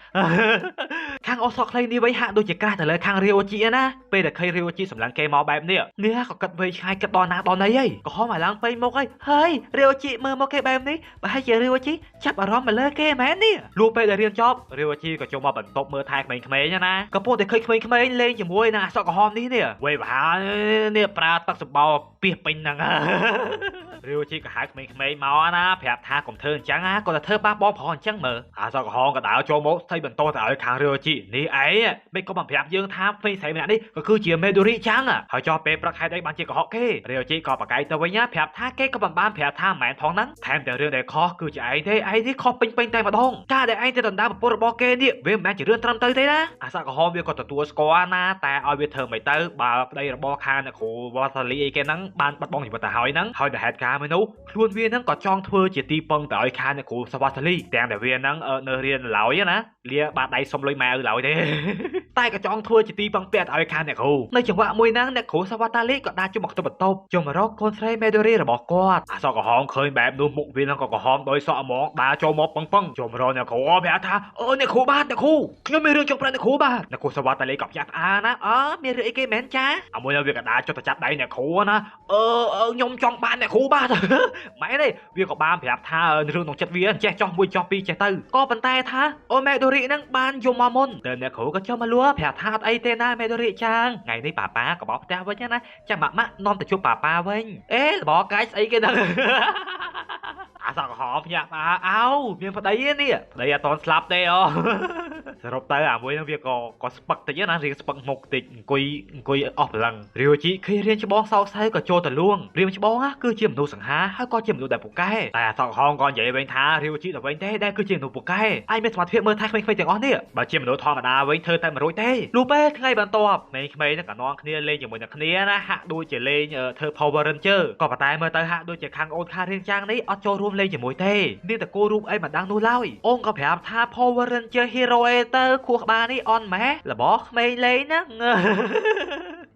ខាងអូសក់ខ្លីនេះវិញហាក់ដូចជាក្រាស់ទៅលើខាងរាជីណាពេលដែលឃើញរាជីសម្លឹងគេមកបែបនេះនេះក៏គិតវែងឆ្ងាយគិតដល់ណាដល់ណីហីក៏ហមឲ្យឡើងពេញមុខហីហើយរាជីមើលមកគេបែបនេះប្រហែលជារាជីចាប់អារម្មណ៍មកលើគេមែននេះលុះពេលដែលរៀនចប់រាជីក៏ចូលមកបន្ទប់មើលថែក្មេងៗណាកំពុងតែឃើញក្មេងៗលេងជាមួយនឹងអសក់ក្រហមនេះវេវហានេះប្រើទឹកសម្បោពីពេញហ្នឹងរាជីក៏ហៅក្មេងៗមកណាប្រាប់ថាកុំធ្វើអញ្ចឹងណាក៏តែធ្វើបាបបងប្រុសអញ្ចឹងមើលអាសក់ក្រហមក៏ដើរចូលមកស្ថិបន្តទៅឲ្យខាងរាជីនេះឯងមិនក៏បានប្រាប់យើងថាក្មេងស្រីម្នាក់នេះក៏គឺជាមេដូរីចាំងហើយចោះពេលព្រឹកហេតុអីបានជាកុហកគេរាជីក៏ប្រកែកទៅវិញណាប្រាប់ថាគេក៏មិនបានប្រាប់ថាមិនមែនផងហ្នឹងថែមទាំងរឿងដែលខុសគឺជាឯងទេឯងនេះខុសពេញៗតែម្ដងការដែលឯងទៅដណ្ដើមប្រពន្ធរបស់គេនេះវាមិនមែនជារឿងត្រឹមត្រូវទេណាអាសក់ក្រហមវាក៏ទទួលស្គាល់ណាតែឲ្យវាធ្វើមិនទៅបើប្តីរបស់ខាងអ្នកគ្រូវ៉ាសាលីអីគេហ្នឹងបានបាត់បង់ជីវិតទៅហើយហ្នឹងហើយដល់ហេតុការណ៍មួយនោះខ្លួនវាហ្នឹងក៏ចង់ធ្វើជាទីពឹងទៅឲ្យខាងអ្នកគ្រូសាវ៉ាសាលីទាំងតែវាហ្នឹងនៅរៀនឡើយណាលាបាតដៃសុំលុយម៉ែឪឡើយទេតែក៏ចង់ធ្វើជាទីពឹងពាក់ឲ្យខាងអ្នកគ្រូនៅចង្វាក់មួយហ្នឹងអ្នកគ្រូសាវ៉ាតាលីក៏ដើរជុំមកបន្ទប់ជុំមករកកូនស្រីមេដូរីរបស់គាត់អសក់ក្រហមឃើញបែបនោះមុខវាហ្នឹងក៏ក្រហមដោយសក់ហ្មងដើរចូលមកពឹងពឹងជុំរកអ្នកគ្រូប្រាប់ថាអ្នកគ្រូបាទអ្នកគ្រូខ្ញុំមានរឿងចង់ប្រាប់អ្នកគ្រូបាទអ្នកគ្រូសាវ៉ាតាលីក៏ភ្ញាក់ផ្អើលណាមានរឿងអីគេមែនចាអាមួយវាក៏ដើរចុះទៅចាប់ដៃអ្នកគ្រូណាខ្ញុំចង់បានអ្នកគ្រូបាទម៉ែទេវាក៏បានប្រាប់ថារឿងក្នុងចិត្តវាចេះចោះមួយចោះពីរចេះទៅក៏ប៉ុន្តែថាអូមេដូរីហ្នឹងបានយំមកមុនតែអ្នកគ្រូក៏ចុះមកលួប្រាប់ថាអត់អីទេណាមេដូរីចាងថ្ងៃនេះប៉ាប៉ាក៏បោកផ្ទះវិញណាចាំម៉ាក់ម៉ាក់នាំទៅជួបប៉ាប៉ាវិញអេរបកកាយស្អីគេហ្នឹងអាសក់ក្រហមភ្ញាក់ផ្អើលអោមានប្តីនេះប្តីអត់តន់ស្លាប់ទេអូសរុបទៅអាមួយហ្នឹងវាក៏ស្ពឹកតិចណារៀងស្ពឹកមុខតិចអង្គុយអស់ព្រលឹងរាជីឃើញរៀងច្បងសោកសៅក៏ចូលទៅលួងរៀងច្បងគឺជាមនុស្សសង្ហាហើយក៏ជាមនុស្សដែលពូកែតែអាសក់ក្រហមក៏និយាយវិញថារាជីទៅវិញទេដែលគឺជាមនុស្សពូកែអាចមានសមត្ថភាពមើលថែក្មេងៗទាំងអស់នេះបើជាមនុស្សធម្មតាវិញធ្វើតែមិនរួចទេលុះពេលថ្ងៃបន្ទាប់ក្មេងៗហ្នឹងក៏នាំគ្នាលេងជាមួយនឹងគ្នាណាហាក់ដូចជាលេងធ្វើ Power Ranger ក៏ប៉ុន្តែមើលទៅហាក់ដូចជាខាងអូនខារៀងចាងនេះអត់ចូលរួមលេងជាមួយទេមានតែគូរូបអីមិនដឹងនោះឡើយអូនក៏ប្រាប់ថា Power Ranger Hero អេទៅខួរក្បាលនេះអន់ម៉េះរបស់ក្មេងលេងហ្នឹង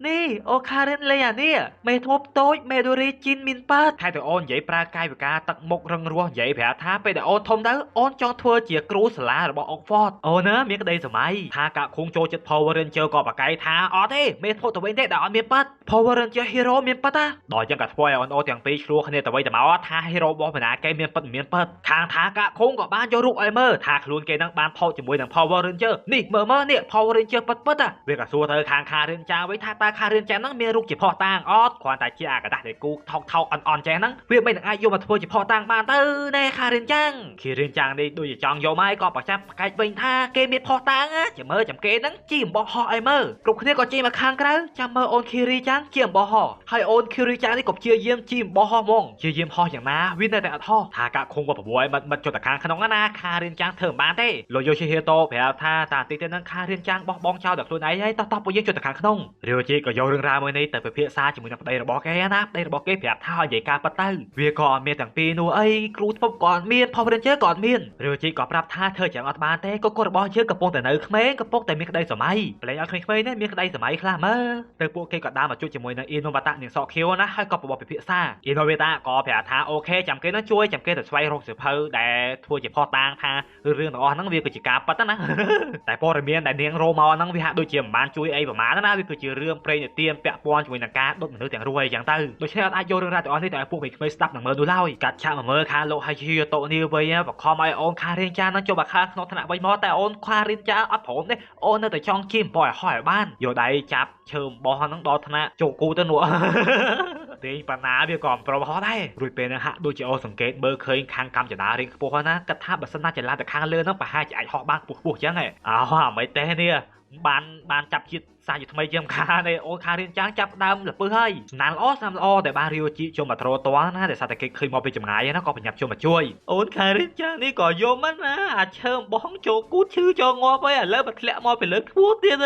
នេះអូខារិនលេងអានេះមេធ្មប់តូចមេដូរីជីនមានប៉ាតថែទៅអូននិយាយប្រើកាយវិការទឹកមុខរឹងរាស់និយាយប្រាប់ថាពេលដែលអូនធំទៅអូនចង់ធ្វើជាគ្រូសាលារបស់ Oxford អូនណាមានក្តីសម័យថាកាក់ខុងចូលចិត្ត Power Ranger ក៏ប្រកែកថាអត់ទេមេធ្មប់ទៅវិញទេដែលអត់មានប៉ាត Power Ranger Hero មានប៉ាតណាដល់ចឹងក៏ធ្វើឲ្យអូនអូទាំងពីរឆ្លោះគ្នាទៅវិញទៅមកថា Hero របស់បណ្ណាគេមានប៉ាតមានប៉ាតខាងថាកាក់ខុងក៏បានយករូបឲ្យមើលថាខ្លួនគេនឹងបានថតជាមួយនឹង Power Ranger នេះមើលមើលនេះ Power Ranger ពិតពិតវាក៏សួរទៅខាងខារៀនចាវិញថាតើខារៀនចាហ្នឹងមានរូបជាផុសតាងអត់គ្រាន់តែជាអាកដាស់ដែលគូថោកថោកអន់អន់ចេះហ្នឹងវាមិននឹងអាចយកមកធ្វើជាផុសតាងបានទៅណែខារៀនចាងខារៀនចាងនេះដូចជាចង់យកមកក៏ប្រចាំប្រកែកវិញថាគេមានផុសតាងចាំមើលចាំគេហ្នឹងជីអំបោះហោះឲ្យមើលគ្រប់គ្នាក៏ជិះមកខាងក្រៅចាំមើលអូនឃីរីចាងជាអំបោះហោះហើយអូនឃីរីចាងនេះក៏ព្យាយាមជីអំបោះហោះហ្មងព្យាយាមហោះយ៉ាងណាវានៅតែអត់ហោះថាកាក់ខុងក៏ប្រវយមិត្តចុះតែខាងក្នុងណាខារៀនចាងធ្វើមិនបានទេលោកយូឈីហេតូប្រាប់ថាតាតិចទៅនឹងខារៀនចាងបោះបង់ចោលដល់ខ្លួនឯងហើយតោះតោះពួកយើងចុះទៅខាងក្នុងរាវជីក៏យករឿងរ៉ាវមួយនេះទៅពិភាក្សាជាមួយនឹងប្តីរបស់គេណាប្តីរបស់គេប្រាប់ថាឲ្យនិយាយការពិតទៅវាក៏អត់មានទាំងពីរនោះអីគ្រូធ្មប់ក៏អត់មាន Power Ranger ក៏អត់មានរាវជីក៏ប្រាប់ថាធ្វើចឹងអត់បានទេកូនរបស់យើងកំពុងតែនៅក្មេងកំពុងតែមានក្តីសម័យប្លែងឲ្យក្មេងៗនេះមានក្តីសម័យខ្លះមើលទៅពួកគេក៏ដើរមកជួបជាមួយនឹងអ៊ីណូវ៉ាតានាងសក់ខៀវណាហើយក៏បបពិភាក្សាអ៊ីណូវ៉ាតាក៏ប្រាប់ថាអូខេចាំគេនឹងជួយចាំគេទៅស្វែងរកសៀវភៅដែលធ្វើជាផុសតាងថារឿងទាំងអស់ហ្នឹងវាគឺជាការពិតណាតែព័ត៌មានដែលនាងរោមកហ្នឹងវាហាក់ដូចជាមិនបានជួយអីប្រហែលណាវាគឺជារឿងព្រេងនិទានពាក់ព័ន្ធជាមួយនឹងការដុតមនុស្សទាំងរស់អីចឹងទៅដូច្នេះអត់អាចយករឿងរ៉ាវទាំងអស់នេះទៅឲ្យពួកក្មេងៗស្ដាប់និងមើលនោះឡើយកាត់ឆាកមកមើលខាលោកហៃឈីតូនេះវិញបខំឲ្យអូនខារៀងចាហ្នឹងចូលមកខាក្នុងថ្នាក់វិញមកតែអូនខារៀងចាអត់ព្រមទេអូននៅតែចង់ជិះអំបោះឲ្យហោះឲ្យបានយកដៃចាប់ឈើអំបោះហ្នឹងដល់ថ្នាក់ចូលគូទៅនោះទេបណ្ណាវាក៏មិនព្រមហោះដែររួចពេលហ្នឹងហាក់ដូចជាអូសង្កេតមើលឃើញខាងកម្មចដារៀងខ្ពស់ណាគិតថាបើសិនណាចលាទៅខាងលើហ្នឹងប្រហែលជាអាចហោះបានខ្ពស់ខ្ពស់ចឹងហ៎អោអាមិនទេនេះបានចាប់ជាតិសាជាថ្មីជាងខានេះអូខារៀនចាងចាប់ដើមលពឹសហើយស្នាមល្អស្នាមល្អតែបានរាវជីជុំមកត្រតណាដែលសារតែគេឃើញមកពីចម្ងាយណាក៏ប្រញាប់ជុំមកជួយអូនខារៀនចាងនេះក៏យំណាអាឈើបងចូលគូតឈឺចូលងាប់ហើយឥឡូវមកធ្លាក់មកពីលើខ្ពស់ទៀត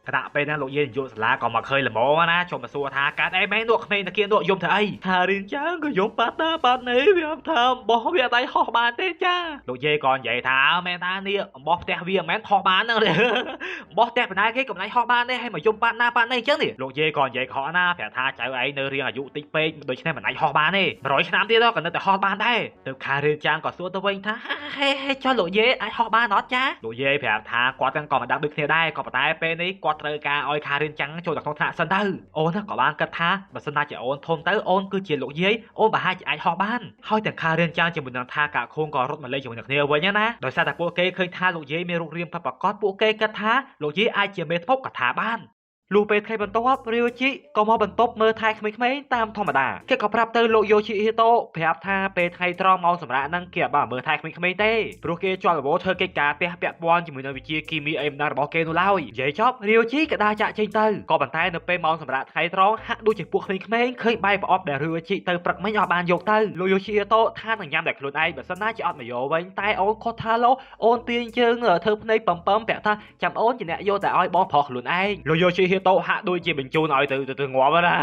ខណៈពេលហ្នឹងលោកយាយនាយកសាលាក៏មកឃើញល្មមណាជុំមកសួរថាកាត់អីមែននោះក្មេងតាគៀននោះយំធ្វើអីខារៀនចាងក៏យំបាត់ណាបាត់នេះវាថាបោះវាអត់ដៃហោះបានទេចាលោកយាយក៏និយាយថាមែនតានេះបោះផ្ទះវាមិនមែនហោះបានហ្នឹងបោះផ្ទះបណ្ណាគេកំណៃហោះបានទេហើយមកយំបាត់ណាបាត់នេះអញ្ចឹងនេះលោកយាយក៏និយាយកុហកណាប្រាប់ថាចៅឯងនៅរៀងអាយុតិចពេកដូច្នេះមិនអាចហោះបានទេ100ឆ្នាំទៀតក៏នៅតែហោះបានដែរទៅខារៀនចាងក៏សួរទៅវិញថាហេហេចុះលោកយាយអាចហោះបានអត់ចាលោកយាយប្រាប់ថាគាត់ទាំងក៏មិនដឹងដូចគ្នាដែរក៏ប៉ុន្តែពេលនេះគាត់ត្រូវការឲ្យខារៀនចាងចូលទៅក្នុងថ្នាក់សិនទៅអូនក៏បានគិតថាបើសិនណាជាអូនធំទៅអូនគឺជាលោកយាយអូនប្រហែលជាអាចហោះបានហើយទាំងខារៀនចាងជាមួយនឹងថាកាខូងក៏រត់មកលេងជាមួយនឹងគ្នាវិញណាដោយសារតែពួកគេឃើញថាលោកយាយមានរូបរាងពិតប្រាកដពួកគេគិតថាលោកយាយអាចជាមេធ្មប់កថាបានលុះពេលថ្ងៃបន្ទាប់រាវជីក៏មកបន្ទប់មើលថែក្មេងៗតាមធម្មតាគេក៏ប្រាប់ទៅលោកយូឈីហេតូប្រាប់ថាពេលថ្ងៃត្រង់ម៉ោងសម្រាប់ហ្នឹងគេអត់បានមើលថែក្មេងៗទេព្រោះគេជាប់រវល់ធ្វើកិច្ចការផ្ទះពាក់ព័ន្ធជាមួយនឹងវិជ្ជាគីមីអីមិនដឹងរបស់គេនោះឡើយនិយាយចប់រាវជីក៏ដើរចាក់ចេញទៅក៏ប៉ុន្តែនៅពេលម៉ោងសម្រាប់ថ្ងៃត្រង់ហាក់ដូចជាពួកក្មេងៗឃើញបាយប្រអប់ដែលរាវជីទៅព្រឹកមិញអត់បានយកទៅលោកយូឈីហេតូថានឹងញ៉ាំតែខ្លួនឯងបើសិនណាជាអត់មកយកវិញតែអូនគាត់ថាលោកអូនទាញជើងធ្វើភ្នែកបំពំប្រាប់ថាចាំអូនជាអ្នកយកតែឲ្យបងប្រុសខ្លួនឯងលោកយូឈីហេតូហាក់ដូចជាបញ្ជូនឲ្យទៅងាប់ណ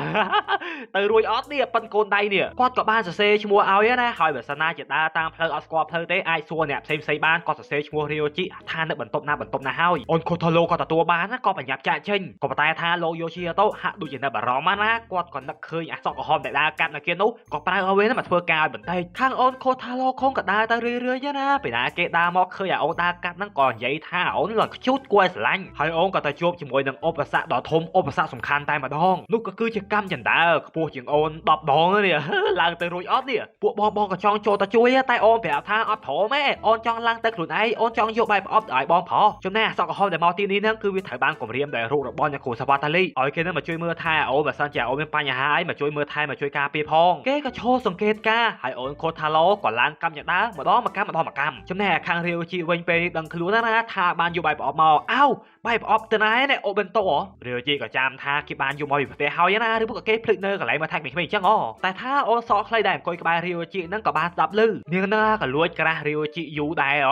ាទៅរួចអត់នេះប៉ិនកូនដៃនេះគាត់ក៏បានសរសេរឈ្មោះឲ្យណាហើយបើសិនណាជាដើរតាមផ្លូវអត់ស្គាល់ផ្លូវទេអាចសួរអ្នកផ្សេងផ្សេងបានគាត់សរសេរឈ្មោះរាវជីថានៅបន្ទប់ណាបន្ទប់ណាហើយអូនខូថូឡូក៏ទទួលបានណាក៏ប្រញាប់ចាក់ចេញក៏ប៉ុន្តែថាលោកយូឈីតូហាក់ដូចជានៅបារម្ភណាគាត់ក៏នឹកឃើញអាសក់ក្រហមដែលដើរកាត់នៅគេនោះក៏ប្រើឲ្យវិញមកធ្វើការឲ្យបន្តិចខាងអូនខូថាឡូខងក៏ដើរទៅរឿយៗណាពេលណាគេដើរមកឃើញអាអូនដើរកាត់ហ្នឹងក៏និយាយថាអូនឡើងខ្ជូតគួរឲ្យស្រឡាញ់ហើយអូនក៏ទៅជួបជាមួយនឹងឧបសគ្គដ៏ធំឧបសគ្គសំខាន់តែម្ដងនោះក៏គឺជាកម្មចន្ដើខ្ពស់ជាងអូន10ដងនេះឡើងទៅរួចអត់នេះពួកបងបងក៏ចង់ចូលទៅជួយតែអូនប្រាប់ថាអត់ព្រមទេអូនចង់ឡើងទៅខ្លួនឯងអូនចង់យកបាយប្រអប់ឲ្យបងប្រុសចំណែកអសក់ក្រហមដែលមកទីនេះហ្នឹងគឺវាត្រូវបានគម្រាមដោយរូបរបស់អ្នកគ្រូសាវ៉ាតាលីឲ្យគេនឹងមកជួយមើលថែអូនបើសិនជាអូនមានបញ្ហាអីមកជួយមើលថែមកជួយការពារផងគេក៏ឈរសង្កេតការហើយអូនខូថាឡូក៏ឡើងកម្មចន្ដើម្ដងមកកម្មម្ដងមកកម្មចំណែកខាងរាវជីវិញពេលនេះដឹងខ្លួនណាថាបានយកបាយប្រអប់មកអោបាយប្រអប់ទៅណានេះអូបិនតូរាវជីក៏ចាំថាគេបានយកមកពីប្រទេសហើយណាឬពួកគេភ្លេចនៅកន្លែងមកថែក្មេងៗអញ្ចឹងតែថាអូនសក់ខ្លីដែលអង្គុយក្បែររាវជីហ្នឹងក៏បានស្ដាប់ឮនាងណាក៏លួចក្រាស់រាវជីយូរដែរ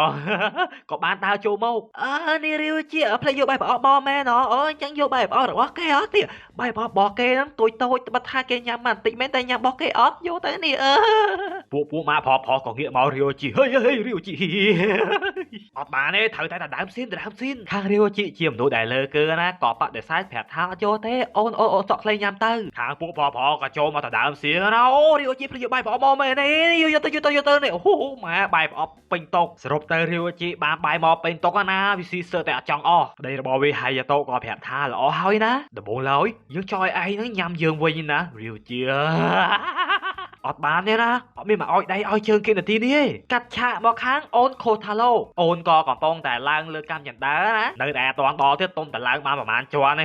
ក៏បានដើរចូលមកអើនេះរាវជីភ្លេចយកបាយប្រអប់មកមែនអូអញ្ចឹងយកបាយប្រអប់របស់គេអត់ទៀតបាយប្រអប់របស់គេហ្នឹងតូចតូចបើថាគេញ៉ាំបន្តិចមែនតែញ៉ាំរបស់គេអត់យកទៅនេះអឺពួកម៉ាប្រុសប្រុសក៏ងាកមករាវជីហេហេរាវជីអត់បានទេត្រូវតែដើមស៊ីនដើមស៊ីនខាងរាវជីជាមនុស្សដែលលើគឺណាក៏បដិសេធប្រាប់ថាអត់យកទេអូនអូនសក់ខ្លីញ៉ាំទៅខាងពួកប្រុសប្រុសក៏ចូលមកទៅដើមស៊ីនណាអូរាវជីភ្លេចយកបាយប្រអប់មកមែនទេយកទៅយកទៅយកទៅនេះអូម៉ែបាយប្រអប់ពេញតុសរុបទៅរាវជីបានបាយមកពេញតុណាវាស៊ីសើតែអត់ចង់អស់ប្តីរបស់វាហាយ៉ាតូក៏ប្រាប់ថាល្អហើយណាដំបូងឡើយយើងចង់ឲ្យឯងហ្នឹងញ៉ាំយើងវិញណារាវជីអ អត់បានទេណាអត់មានមកឲ្យដៃឲ្យជើងគេនាទីនេះទេកាត់ឆាកមកខាងអូនខូថាឡូអូនក៏កំពុងតែឡើងលើកម្មចន្ដើណានៅតែអត់ទាន់ដល់ទៀតទុំតែឡើងបានប្រហែលជាន់ទេ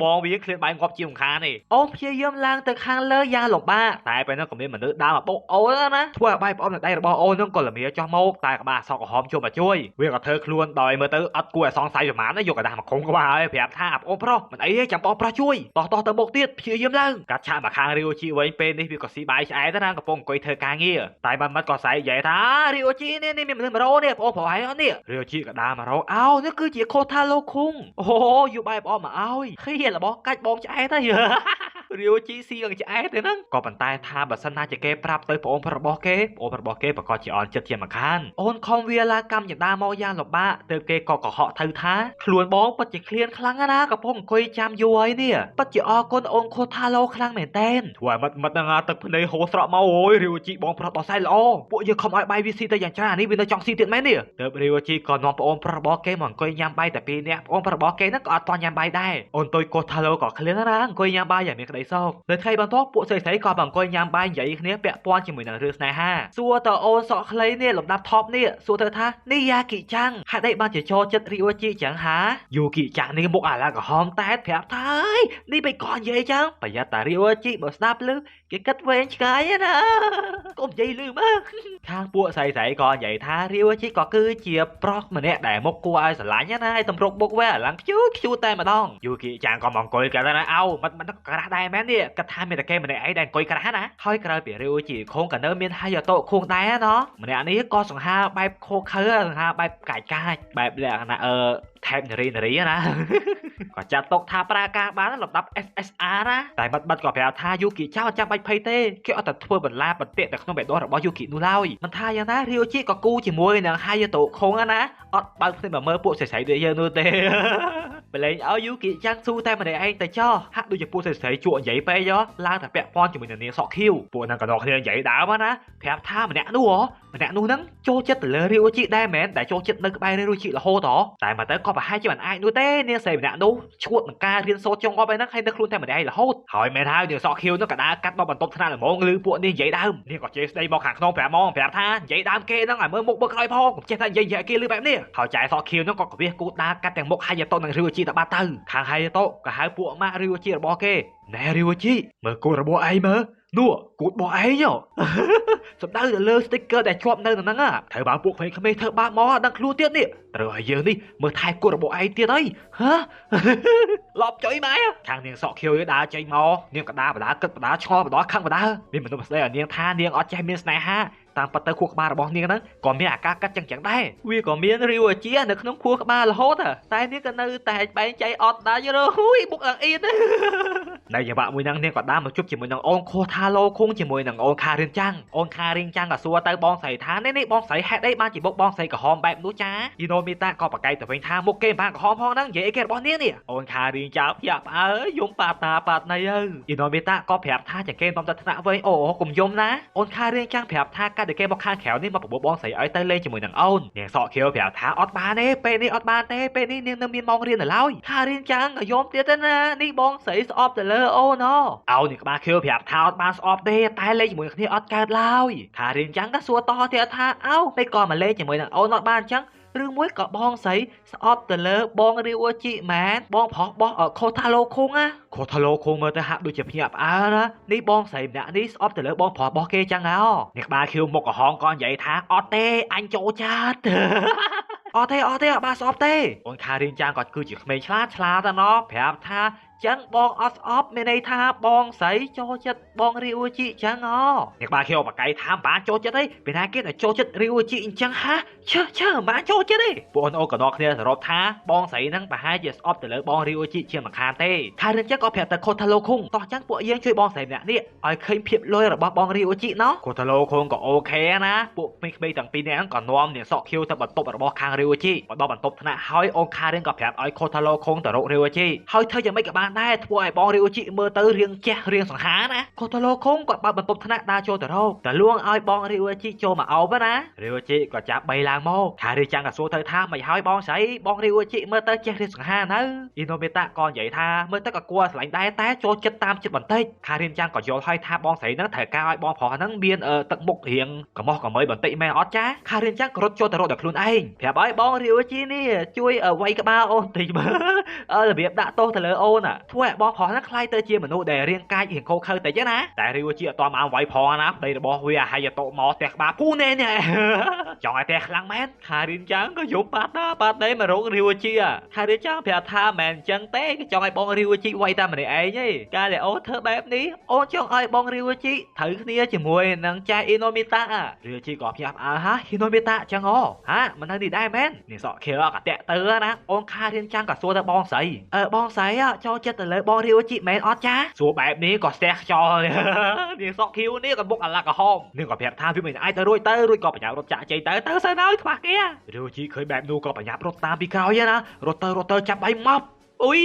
បងវាឃ្លានបាយងាប់ជាងខានទេអូនព្យាយាមឡើងទៅខាងលើយ៉ាងលំបាកតែពេលនោះក៏មានមនុស្សដើរមកបុកអូនណាធ្វើឲ្យបាយប្អូននៅដៃរបស់អូននឹងក៏លមាចោះមកតែក្បាលសក់ក្រហមជួបមកជួយវាក៏ធ្វើខ្លួនដោយមើលទៅអត់គួរឲ្យសង្ស័យប្រហែលណាយកกระดาษមកខុំក្បាលហើយប្រាប់ថាអូនប្រុសមិនអីទេចាំបងប្រុសជួយតោះតោះទៅមុខទៀតព្យាយាមឡើងកាត់ឆាកមកខាងរីអូជីវិញពេលនេះវាក៏ស៊ីបាយឆ្អែតណាកំពុងអង្គុយធ្វើការងារតែបានមិត្តក៏សែកនិយាយថារីអូជីនេះមានមនុស្សមករោនេះបងប្រុសហើយអត់នេះរីអូជីក៏ដើរមករោអោនេះគឺជាខូថាឡូខុងអូយកបាយប្អូនមកឲ្យឃីរបស់កាច់បងឆ្អែតហើយរីអូជីស៊ីនឹងឆ្អែតទេហ្នឹងក៏ប៉ុន្តែថាបើសិនណាជាគេប្រាប់ទៅប្អូនប្រុសរបស់គេប្អូនប្រុសរបស់គេប្រកាសជាអន់ចិត្តជាម្ខានអូនខំវាឡាកម្មចដាមកយ៉ាងលំបាកទើបគេក៏កុហកទៅថាខ្លួនបងពិតជាឃ្លានខ្លាំងណាស់កំពុងអង្គុយចាំយូរហើយនេះពិតជាអរគុណអូនខូថាឡូខ្លាំងមែនតែនធ្វើឲ្យមិត្តហ្នឹងទឹកភ្នែកហូរស្រក់មកអូយរីអូជីបងប្រុសដោះស្រាយល្អពួកយើងខំឲ្យបាយវាស៊ីទៅយ៉ាងច្រើននេះវានៅចង់ស៊ីទៀតមែននេះទើបរីអូជីក៏នាំប្អូនប្រុសរបស់គេមកអង្គុយញ៉ាំបាយតែពីរនាក់ប្អូនប្រុសរបស់គេហ្នឹងក៏អត់ទាន់ញ៉ាំបាយដែរអូនទុយកូថាឡូក៏ឃ្លានណាស់អង្គុយញ៉ាំបាយយ៉ាងមានក្តីសុខនៅថ្ងៃបន្ទាប់ពួកស្រីៗក៏អង្គុយញ៉ាំបាយនិយាយគ្នាពាក់ព័ន្ធជាមួយនឹងរឿងស្នេហាសួរតើអូនសក់ខ្លីនេះលំដាប់ថប់នេះសួរទៅថានេះយ៉ាគីចាំងហេតុអីបានជាចូលចិត្តរីអូជីចឹងហាយូគីចាំងនេះមុខអាឡាក្រហមតែប្រាប់ថានេះបៃកនិយាយចឹងប្រយ័ត្នតារីអូជីបើស្ដាប់ឮគេគិតវែងឆ្ងាយណាកុំនិយាយឮមកខាងពួកស្រីៗក៏និយាយថារីអូជីក៏គឺជាប្រុសម្នាក់ដែលមុខគួរឲ្យស្រឡាញ់ណាហើយតម្រុកបុកវែអាឡាំងខ្ជូខ្ជូតែម្ដងយូគីចាំងក៏មកអង្គុយគេថាអោមិនក្រាស់ដែរមែននេះគិតថាមានតែគេម្នាក់ឯងដែលអង្គុយក្រាស់ណាហើយក្រោយពីរីអូជីខងក៏នៅមានហាយ៉ាតូខងដែរណោះម្នាក់នេះក៏សង្ហាបែបខូខើសង្ហាបែបកាច់កាច់បែបលក្ខណៈថែបនារីនារីណាក៏ចាត់ទុកថាប្រើការបានលំដាប់ SSR ណាតែបាត់ក៏ប្រាប់ថាយូគីចៅអត់ចាំបាច់ភ័យទេគេអត់តែធ្វើបន្លាបន្ទាក់តែក្នុងបេះដូងរបស់យូគីនោះឡើយមិនថាយ៉ាងណារីអូជីក៏គូជាមួយនឹងហាយ៉ាតូខុងណាអត់បើកភ្នែកមកមើលពួកស្រីៗដូចយើងនោះទេបលែងឲ្យយូគីចាំងស៊ូតែម្នាក់ឯងទៅចោះហាក់ដូចជាពួកស្រីៗជក់និយាយពេកឡើងតែពាក់ព័ន្ធជាមួយនឹងនាងសក់ខៀវពួកហ្នឹងក៏ដល់គ្នានិយាយដើមណាប្រាប់ថាម្នាក់នោះម្នាក់នោះហ្នឹងចូលចិត្តទៅលើរីអូជីដែរមែនតែចូលចិត្តនៅក្បែររីអូជីរហូតតែមកទៅក៏ប្រហែលជាមិនអាចនោះទេនាងស្រីម្នាក់នោះឈួតនឹងការរៀនសូត្រចុងអប់ឯហ្នឹងហើយនៅខ្លួនតែម្នាក់ឯងរហូតហើយមែនហើយនាងសក់ខៀវនោះក៏ដើរកាត់មកបន្ទប់ថ្នាក់ល្មងឮពួកនេះនិយាយដើមនាងក៏ជេរស្ដីមកខាងក្នុងប្រាប់មកប្រាប់ថានិយាយដើមគេហ្នឹងឲ្យមើលមុខមើលក្រោយផងកុំចេះតែនិយាយគេឮបែបនេះហើយចែសក់ខៀវនោះក៏កវៀសគូដើរកាត់ទាំងមុខហាយ៉ាតូនិងរីអូជីទៅបាត់ទៅខាងហាយ៉ាតូក៏ហៅពួកម៉ាក់រីអូជីរបស់គេណែរីអូជីមើលគូរបស់ឯងមើលនោះគូតរបស់ឯងសំដៅទៅលើ sticker ដែលជាប់នៅនឹងហ្នឹងត្រូវបានពួកក្មេងៗធ្វើបាបមកដឹងខ្លួនទៀតនេះត្រូវឲ្យយើងនេះមើលថែគូតរបស់ឯងទៀតអីហ៎ឡប់ចុយម៉ែខាងនាងសក់ខៀវដើរចេញមកនាងក៏ដើរបដាគិតបដាឆ្ងល់បដាខឹងបដាមានមនុស្សស្ដីឲ្យនាងថានាងអត់ចេះមានស្នេហាតាមពិតទៅខួរក្បាលរបស់នាងហ្នឹងក៏មានអាការកាត់ចឹងចឹងដែរវាក៏មានរីវជានៅក្នុងខួរក្បាលរហូតតែនាងក៏នៅតែបែងចែកអត់ដែររហួយបុកអៀននៅចង្វាក់មួយហ្នឹងនាងក៏ដើរមកជួបជាមួយនឹងអូនខូថាឡូខុងជាមួយនឹងអូនខារៀនចាំងអូនខារៀនចាំងក៏សួរទៅបងស្រីថានេះបងស្រីហេតុអីបានជាបុកបងស្រីក្រហមបែបនោះចាយីណូមីតាក៏ប្រកែកទៅវិញថាមុខគេមិនបានក្រហមផងហ្នឹងនិយាយអីគេរបស់នាងនេះអូនខារៀនចាំភ្ញាក់ផ្អើយយំប៉ាតាប៉ាណីអើយីណូមីតាក៏ប្រាប់ថាចង្កេនាំទៅថ្នាក់វិញអូកុំយំណាអូនខារៀនចាំងប្រាប់ថាកាត់តែគេមកខាងក្រៅនេះមកប្រមូលបងស្រីឲ្យទៅលេងជាមួយនឹងអូននាងសក់ខៀវប្រាប់ថាអត់បានទេពេលនេះអត់បានទេពេលនេះនាងនៅមានម៉ោងរៀននៅឡើយខារៀនចាំងក៏យំទៀតទៅណានេះបងស្រីស្អប់ទៅលើអូនអូនាងក្បាលខៀវប្រាប់ថាអត់បានស្អប់ទេតែលេងជាមួយគ្នាអត់កើតឡើយខារៀនចាំងក៏សួរតទៀតថាអោមិនក៏មកលេងជាមួយនឹងអូនអត់បានអញ្ចឹងឬមួយក៏បងស្រីស្អប់ទៅលើបងរីអូជីមែនបងប្រុសបោះខូថាឡូខុងណាខូថាឡូខុងមើលទៅហាក់ដូចជាភ្ញាក់ផ្អើលណានេះបងស្រីម្នាក់នេះស្អប់ទៅលើបងប្រុសរបស់គេចឹងហ៎នេះក្បាលខៀវមុខក្រហមក៏និយាយថាអត់ទេអញចូលចិត្តអត់ទេអត់ទេអត់បានស្អប់ទេអូនខារៀនចាងក៏គឺជាក្មេងឆ្លាតឆ្លាតណោះប្រាប់ថាចឹងបងអត់ស្អប់មានន័យថាបងស្រីចូលចិត្តបងរីអូជីចឹងអូអ្នកបាខៀវបកៃថាមិនបានចូលចិត្តទេពេលណាគេតែចូលចិត្តរីអូជីអញ្ចឹងហាឈើឈើមិនបានចូលចិត្តទេពួកអូនអូក៏ដល់គ្នាសរុបថាបងស្រីហ្នឹងប្រហែលជាស្អប់ទៅលើបងរីអូជីជាមិនខានទេថារឿងចឹងក៏ប្រាប់ទៅខូថាឡូខុងតោះចឹងពួកយើងជួយបងស្រីម្នាក់នេះឲ្យឃើញភាពលុយរបស់បងរីអូជីណោះខូថាឡូខុងក៏ OK ណាពួកក្មេងៗទាំងពីរនាក់ក៏នាំនាងសក់ខៀវទៅបន្ទប់របស់ខាងរីអូជីមកដល់បន្ទប់ថ្នាក់ហើយអូនខារៀនក៏ប្រាប់ឲ្យខូថាឡូខុងទៅរករីអូជីហើយធ្វើយ៉ាងម៉េចក៏បាន បានដែរធ្វើឲ្យបងរីអូជីមើលទៅរៀងជះរៀងសង្ហាណាខូតាឡូខុងក៏បើកបន្ទប់ថ្នាក់ដើរចូលទៅរកតលួងឲ្យបងរីអូជីចូលមកអោបណារីអូជីក៏ចាប់បីឡើងមកខារីចាំងក៏សួរទៅថាមិនហើយបងស្រីបងរីអូជីមើលទៅជះរៀងសង្ហានៅអ៊ីណូមេតាក៏និយាយថាមើលទៅក៏គួរស្រឡាញ់ដែរតែចូលចិត្តតាមចិត្តបន្តិចខារីចាំងក៏យល់ឲ្យថាបងស្រីនឹងត្រូវការឲ្យបងប្រុសហ្នឹងមានទឹកមុខរៀងកំោះកំើយបន្តិចមែនអត់ចាខារីចាំងក៏រត់ចូលទៅរកដល់ខ្លួនឯងប្រាប់ឲ្យបងរីអូជីនេះជួយវាយក្បាលអូនតិចមើលរបៀបដាក់ទោសទៅលើអូនធ្វើឲ្យបងប្រុសហ្នឹងខ្លាយទៅជាមនុស្សដែលរាងកាយរៀងខូខើតិចណាតែរីអូជីអត់តាមវាយផងណាប្តីរបស់វាហាយតោមកផ្ទះក្បាលពូណែនេះចង់ឲ្យផ្ទះខ្លាំងមែនខារីចាំងក៏យប់បាត់ណាបាត់ដែរមករករីអូជីខារីចាំងប្រាប់ថាមែនអញ្ចឹងទេក៏ចង់ឲ្យបងរីអូជីវាយតែម្នាក់ឯងឯងកាលដែលអូនធ្វើបែបនេះអូនចង់ឲ្យបងរីអូជីត្រូវគ្នាជាមួយនឹងចែអ៊ីណូមីតារីអូជីក៏ភ្ញាក់ផ្អើលហាអ៊ីណូមីតាចឹងអូហាមិននៅនេះដែរមែននាងសក់ខៀវកតាក់ទៅណាអូនខារៀនចាំងក៏សួរទៅបងស្រីបងស្រីចូលចិត្តទៅលើបងរីអូជីមែនអត់ចាសួរបែបនេះក៏ស្ទះខ្យល់នាងសក់ខៀវនេះក៏មុខអាឡាក់ក្រហមនាងក៏ប្រាប់ថាវាមិនអាចទៅរួចទៅរួចក៏បញ្ញាប់រត់ចាក់ចេញទៅទៅសិនហើយខ្វះគេរីអូជីឃើញបែបនោះក៏បញ្ញាប់រត់តាមពីក្រោយណារត់ទៅចាប់ដៃមកអុយ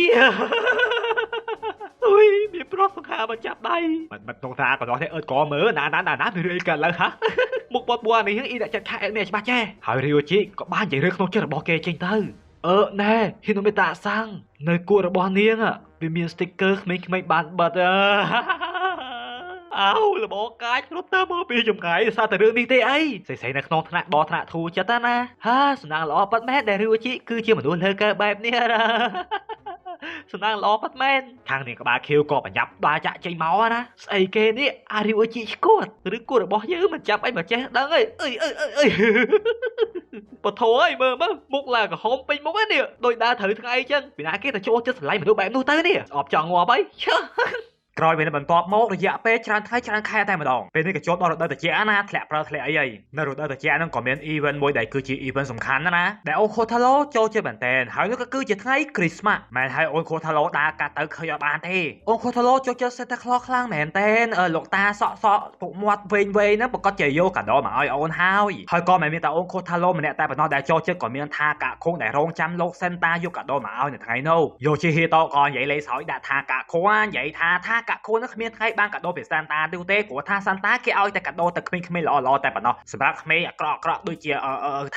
អុយមានប្រុសសង្ហាមកចាប់ដៃមិនក្នុងថាក៏ដោះទេអើតក៏មើលណាណាណាណាមានរឿងអីកើតឡើងហាមុខបត់បួនេះអ៊ីដាក់ចិត្តខាអេតមានច្បាស់ចេះហើយរីអូជីក៏បាននិយាយរឿងក្នុងចិត្តរបស់គេចេញទៅណែហ៊ីណូមេតាសាំងនៅគួររបស់នាងវាមាន sticker ក្មេងៗបានបិទអោលបកាចរត់ទៅមកពីចម្ងាយសារតែរឿងនេះទេអីស្រីៗនៅក្នុងថ្នាក់បថ្នាក់ធូចិត្តណាហាសំណាងល្អប៉ិតមែនដែលរីអូជីគឺជាមនុស្សលើកើបែបនេះណាសំណាងល្អប៉ិតមែនខាងនាងក្បាលខៀវក៏បញ្ញាប់ដើរចាក់ចេញមកណាស្អីគេនេះអារីអូជីឈួតឬគួររបស់យើងមិនចាប់អីមកចេះដឹងអីអើយអើយអើយបធោអើយមើលមើលមុខឡើងក្រហមពេញមុខនេះដោយដើរត្រូវថ្ងៃអញ្ចឹងពីណាគេទៅចូលចិត្តស្រឡាញ់មនុស្សបែបនោះទៅនេះស្អប់ចង់ងាប់អីឈើក្រោយពេលបន្ទាប់មករយៈពេលច្រើនថ្ងៃច្រើនខែតែម្ដងពេលនេះក៏ចូលដល់រដូវត្រជាក់ណាធ្លាក់ប្រើធ្លាក់អីអីនៅរដូវត្រជាក់ហ្នឹងក៏មាន event មួយដែលគឺជា event សំខាន់ណាដែលអូខូថាឡូចូលជាមែនតែនហើយនោះក៏គឺជាថ្ងៃគ្រីស្មាស់មែនហើយអូខូថាឡូដើរកាត់ទៅឃើញអត់បានទេអូខូថាឡូចូលចិត្តសេតាក្លខ្លាំងមែនតែនលោកតាសក់សក់ពុកមាត់វែងវែងហ្នឹងប្រកាសជាយកកាដូមកឲ្យអូនហើយហើយក៏មិនមានតែអូខូថាឡូម្នាក់តែប៉ុណ្ណោះដែលចូលចិត្តក៏មានថាកាខុងដែលរងចាំលោកសេនតាយកកាដូមកឲ្យនៅថ្ងៃនោះយោជាហេតក៏និយាយលេងសើចដាក់ថាកាខុងនិយាយថាថាកាខូននឹងគ្មានថ្ងៃបានកាដូពីសានតាទេព្រោះថាសានតាគេឲ្យតែកាដូទៅក្មេងៗល្អៗតែប៉ុណ្ណោះសម្រាប់ក្មេងអាក្រក់អាក្រក់ដូចជា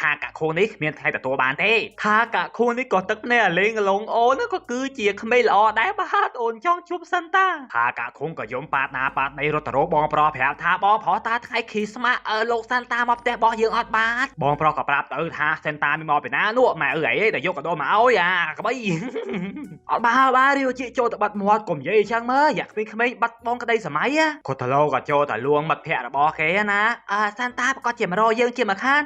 ថាកាខូននេះគ្មានថ្ងៃទទួលបានទេថាកាខូននេះក៏ទឹកភ្នែកអាលេងឡងអូនក៏គឺជាក្មេងល្អដែរបាទអូនចង់ជួបសានតាថាកាខូនក៏យំប៉ាតណាប៉ាតណីរត់ទៅរកបងប្រុសប្រាប់ថាបងប្រុសតាថ្ងៃគ្រីស្មាស់លោកសានតាមកផ្ទះរបស់យើងអត់បាទបងប្រុសក៏ប្រាប់ទៅថាសានតាមានមកពីណានោះម៉ែអើអីតែយកកាដូមកឲ្យអាក្បីអត់បាទបាទរាវជាចូលទៅបាត់មាត់កុំនិយាយអញ្ចឹងមើលយ៉ាក្មេងៗបាត់បងក្តីសម័យខូតាឡូក៏ចូលតែលួងមិត្តភ័ក្តិរបស់គេណាសានតាប្រកាសជាមករកយើងជាមួយខាន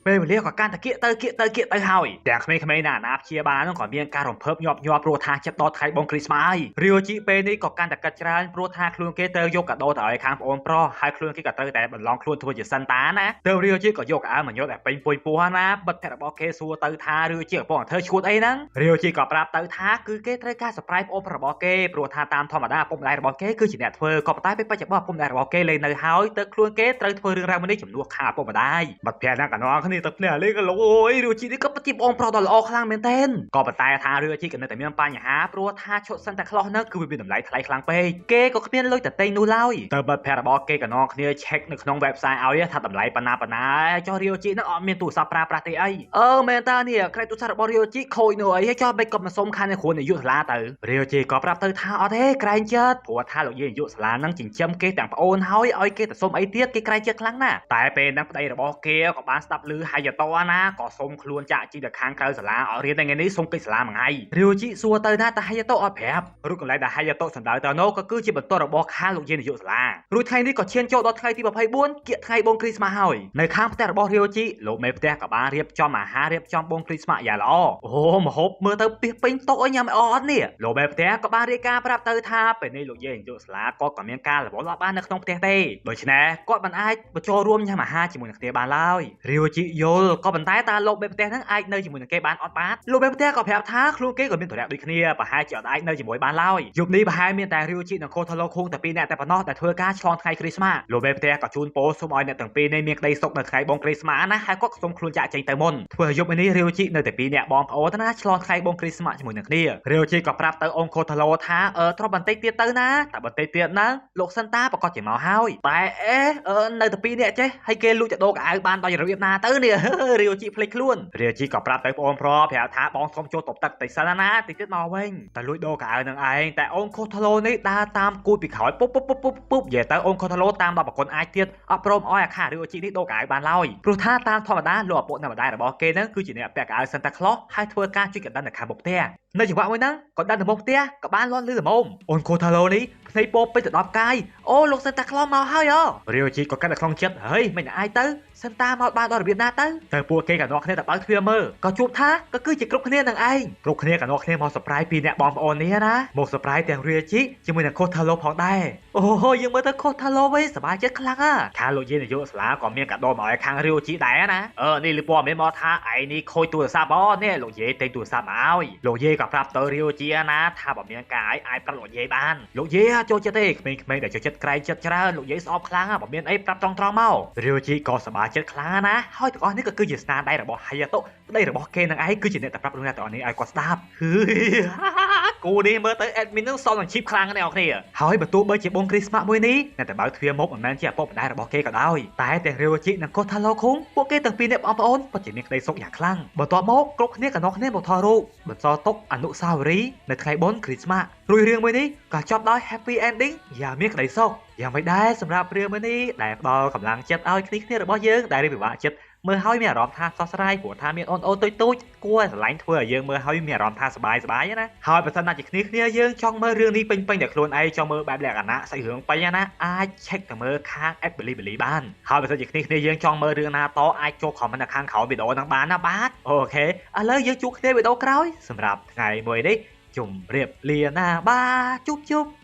ពេលវេលាក៏កាន់តែគៀកទៅគៀកទៅគៀកទៅហើយទាំងក្មេងៗណាណាព្យាបាលនោះក៏មានការរំភើបញាប់ញាប់ព្រោះថាចិត្តដល់ថ្ងៃបងគ្រីស្មាស់ហើយរីអូជីពេលនេះក៏កាន់តែកាត់ច្រើនព្រោះថាខ្លួនគេត្រូវយកកាដូទៅឲ្យខាងប្អូនប្រុសហើយខ្លួនគេក៏ត្រូវតែបន្លងខ្លួនធ្វើជាសានតាណាទៅរីអូជីក៏យកកៅអៅមកយកតែពេញពុយពោះណាបិទភ័ក្ររបស់គេសួរទៅថារីអូជីកំពុងតែធ្វើឈួតអីហ្នឹងរីអូជីក៏ប្រាប់ទៅថាគឺគេត្រូវការ surprise ប្អូនរបស់គេព្រោះថាតាមធម្មតាពុកម្ដាយរបស់គេគឺជាអ្នកធ្វើក៏ប៉ុន្តែពេលបច្ចុប្បន្នពុកម្ដាយរបស់គេលែងនៅហើយទៅខ្លួនគេត្រូវធ្វើរឿងរ៉ាវមួយនេះជំនួសខាពុកម្ដាយបាត់ភ័ក្រណាកណងគ្នាទៅភ្នែកលេងក៏លោកអូយរឿងជីនេះក៏ពិតជាបងប្រុសដ៏ល្អខ្លាំងមែនទែនក៏ប៉ុន្តែថារឿងជីក៏នៅតែមានបញ្ហាព្រោះថាឈុតសិនតែខ្លោះនៅគឺវាមានតម្លៃថ្លៃខ្លាំងពេកគេក៏គ្មានលុយទៅទិញនោះឡើយទៅបាត់ភ័ក្ររបស់គេកណងគ្នាឆែកនៅក្នុង website ឲ្យថាតម្លៃប៉ុណ្ណាប៉ុណ្ណាចុះរឿងជីនឹងអត់មានទូរស័ព្ទប្រើប្រាស់ទេអីមែនតានេះក្រែទូរស័ព្ទរបស់រឿងជីខូចនោះអីចុះបេកក៏មិនសុំខានគ្រូនាយកសាលាទៅរឿងជីក៏ប្រាប់ទៅថាអត់ទេក្រែងចិត្តព្រោះថាលោកយាយនាយកសាលានឹងចិញ្ចឹមគេទាំងប្អូនហើយឲ្យគេទៅសុំអីទៀតគេក្រែងចិត្តខ្លាំងណាស់តែពេលហ្នឹងប្តីរបស់គេក៏បានស្ដាប់ឮហាយតណាក៏សុំខ្លួនចាក់ជីទៅខាងក្រៅសាលាឲ្យរៀនថ្ងៃនេះសុំកិច្ចសាលាមួយថ្ងៃរីអូជីសួរទៅណាតែហាយតអត់ប្រាប់រួចកន្លែងដែលហាយតសំដៅទៅនោះក៏គឺជាបន្ទាត់របស់ខាងលោកយាយនាយកសាលារួចថ្ងៃនេះក៏ឈានចូលដល់ថ្ងៃទី24គៀកថ្ងៃបងគ្រីស្មាស់ហើយនៅខាងផ្ទះរបស់រីអូជីលោកមេផ្ទះក៏បានរៀបចំអាហាររៀបចំបងគ្រីស្មាស់យ៉ាងល្អអូម្ហូបមើលទៅពីពេញតុឲ្យញ៉ាំអត់នេះលោកមេផ្ទះក៏បានរាយការណ៍ប្រាប់ទៅថាពេលនេះលោក លោកយាយនាយកសាលាគាត់ក៏មានការរវល់បាននៅក្នុងផ្ទះទេដូច្នេះគាត់មិនអាចបញ្ចូលរួមញ៉ាំអាហារជាមួយនឹងគ្នាបានឡើយរាវជីយល់ក៏ប៉ុន្តែតើលោកមេផ្ទះហ្នឹងអាចនៅជាមួយនឹងគេបានអត់បាទលោកមេផ្ទះក៏ប្រាប់ថាខ្លួនគេក៏មានទរៈដូចគ្នាប្រហែលជាអត់អាចនៅជាមួយបានឡើយយប់នេះប្រហែលមានតែរាវជីនិងខូថឡូខុងតែពីរនាក់តែប៉ុណ្ណោះដែលធ្វើការឆ្លងថ្ងៃគ្រីស្មាស់លោកមេផ្ទះក៏ជូនពរសូមឲ្យអ្នកទាំងពីរនេះមានក្តីសុខនៅថ្ងៃបុណ្យគ្រីស្មាស់ណាហើយគាត់ក៏សូមខ្លួនចាក់ចេញទៅមុនធ្វើឲ្យយប់នេះរាវជីនៅតែពីរនាក់បងប្អូនណាឆ្លងថ្ងៃបុណ្យគ្រីស្មាស់ជាមួយនឹងគ្នារាវជីក៏ប្រាប់ទៅអង្គខូថឡូថាទ្របបន្តិចទៀតទៅណាតែបន្តិចទៀតហ្នឹងលោកសិនតាប្រកាសជាមកហើយតែអេនៅតែពីរនាក់ចេះហើយគេលួចទៅដូរកៅអៅបានដោយរបៀបណាទៅនេះរាវជីភ្លេចខ្លួនរាវជីក៏ប្រាប់ទៅបងប្រុសប្រាប់ថាបងសុំចូលតបទឹកតិចសិនណាតិចទៀតមកវិញតែលួចដូរកៅអៅនឹងឯងតែអូនខូថឡូនេះដើរតាមគួតពីក្រោយពុបពុបពុបពុបពុបនិយាយទៅអូនខូថឡូតាមដល់ប្រគុណអាចទៀតអត់ព្រមឲ្យអាខារាវជីនេះដូរកៅអៅបានឡើយព្រោះថាតាមធម្មតាលោកឪពុកម្ដាយរបស់គេហ្នឹងគឺជាអ្នកពាក់កៅអៅសិនតាក្លោះហើយធ្វើការជួយកណ្ដឹងនៅខាងមុខផ្ទះនៅចង្វាក់មួយហ្នឹងក៏ដឹងទៅមុខផ្ទះក៏បានលាន់លឺល្មមអូនខូថាឡូនេះភ្នែកពោពេញទៅដល់កាយអូលោកសិនតាក្លោះមកហើយអូរាវជីក៏កាត់នៅក្នុងចិត្តហេមិនអាចទៅសិនតាមកបានដល់របៀបណាទៅទៅពួកគេក៏នាំគ្នាទៅបើកទ្វារមើលក៏ជួបថាក៏គឺជាគ្រប់គ្នានឹងឯងគ្រប់គ្នាក៏នាំគ្នាមក surprise ពីអ្នកបងប្អូននេះណាមក surprise ទាំងរាជីជាមួយនឹងខូថាឡូផងដែរអូយើងមើលទៅខូថាឡូវិញសប្បាយចិត្តខ្លាំងណាខាងលោកយាយនាយកសាលាក៏មានកាដូមកឲ្យខាងរាជីដែរណានេះលឺព័ត៌មានមកថាឯនេះខូចទូរស័ព្ទអូនេះលោកយាយទិញទូរស័ព្ទមកឲ្យលោកយាយក៏ប្រាប់ទៅរាជីណាថាបើមានការឲ្យអាចប្រាប់លោកយាយបានលោកយាយចូលចិត្តទេក្មេងៗដែលចូលចិត្តក្រែងចិត្តច្រើនលោកយាយស្អប់ខ្លាំងបើមានអីប្រាប់ត្រង់ៗមករាជីក៏សប្បាយចិត្តខ្លាំងណាហើយទាំងអស់នេះក៏គឺជាស្នាដៃរបស់ហាយ៉ាតុប្តីរបស់គេនឹងឯងគឺជាអ្នកតែប្រាប់រឿងទាំងអស់នេះឲ្យគាត់ស្ដាប់គូនេះមើលទៅ admin នឹងសមនឹងឈីបខ្លាំងណាស់អ្នកគ្នាហើយបើទោះបីជាបងគ្រីស្មាស់មួយនេះអ្នកតែបើទ្វារមុខមិនមែនជាឪពុកម្ដាយរបស់គេក៏ដោយតែទាំងរាវជីនិងកូថាឡូខុងពួកគេទាំងពីរនាក់បងប្អូនពិតជាមានក្តីសុខយ៉ាងខ្លាំងបន្ទាប់មកគ្រប់គ្នាក៏នាំគ្នាមកថតរូបបន្សល់ទុកអនុស្សាវរីយ៍នៅថ្ងៃបុណ្យគ្រីស្មាស់រួចរឿងមួយនេះក៏ចប់ដោយ happy ending យ៉ាងមានក្តីសុខយ៉ាងម៉េចដែរសម្រាប់រឿងមួយនេះដែលផ្ដល់កម្លាំងចិត្តឲ្យគ្នារបស់យើងដែលរៀបពិបាកចិត្តមើលហើយមានអារម្មណ៍ថាសោះស្រាយព្រោះថាមានអូនអូនតូចតូចគួរឲ្យស្រឡាញ់ធ្វើឲ្យយើងមើលហើយមានអារម្មណ៍ថាសប្បាយសប្បាយណាហើយបើសិនណាជាគ្នាយើងចង់មើលរឿងនេះពេញពេញតែខ្លួនឯងចង់មើលបែបលក្ខណៈសាច់រឿងពេញណាអាច check ទៅមើលខាង app Bilibili បានហើយបើសិនជាគ្នាយើងចង់មើលរឿងណាតអាចចូល comment នៅខាងក្រោមវីដេអូហ្នឹងបានណាបាទ OK ឥឡូវយើងជួបគ្នាវីដេអូក្រោយសម្រាប់ថ្ងៃមួយនេះជម្រាបលាណាបាទជួបជួប។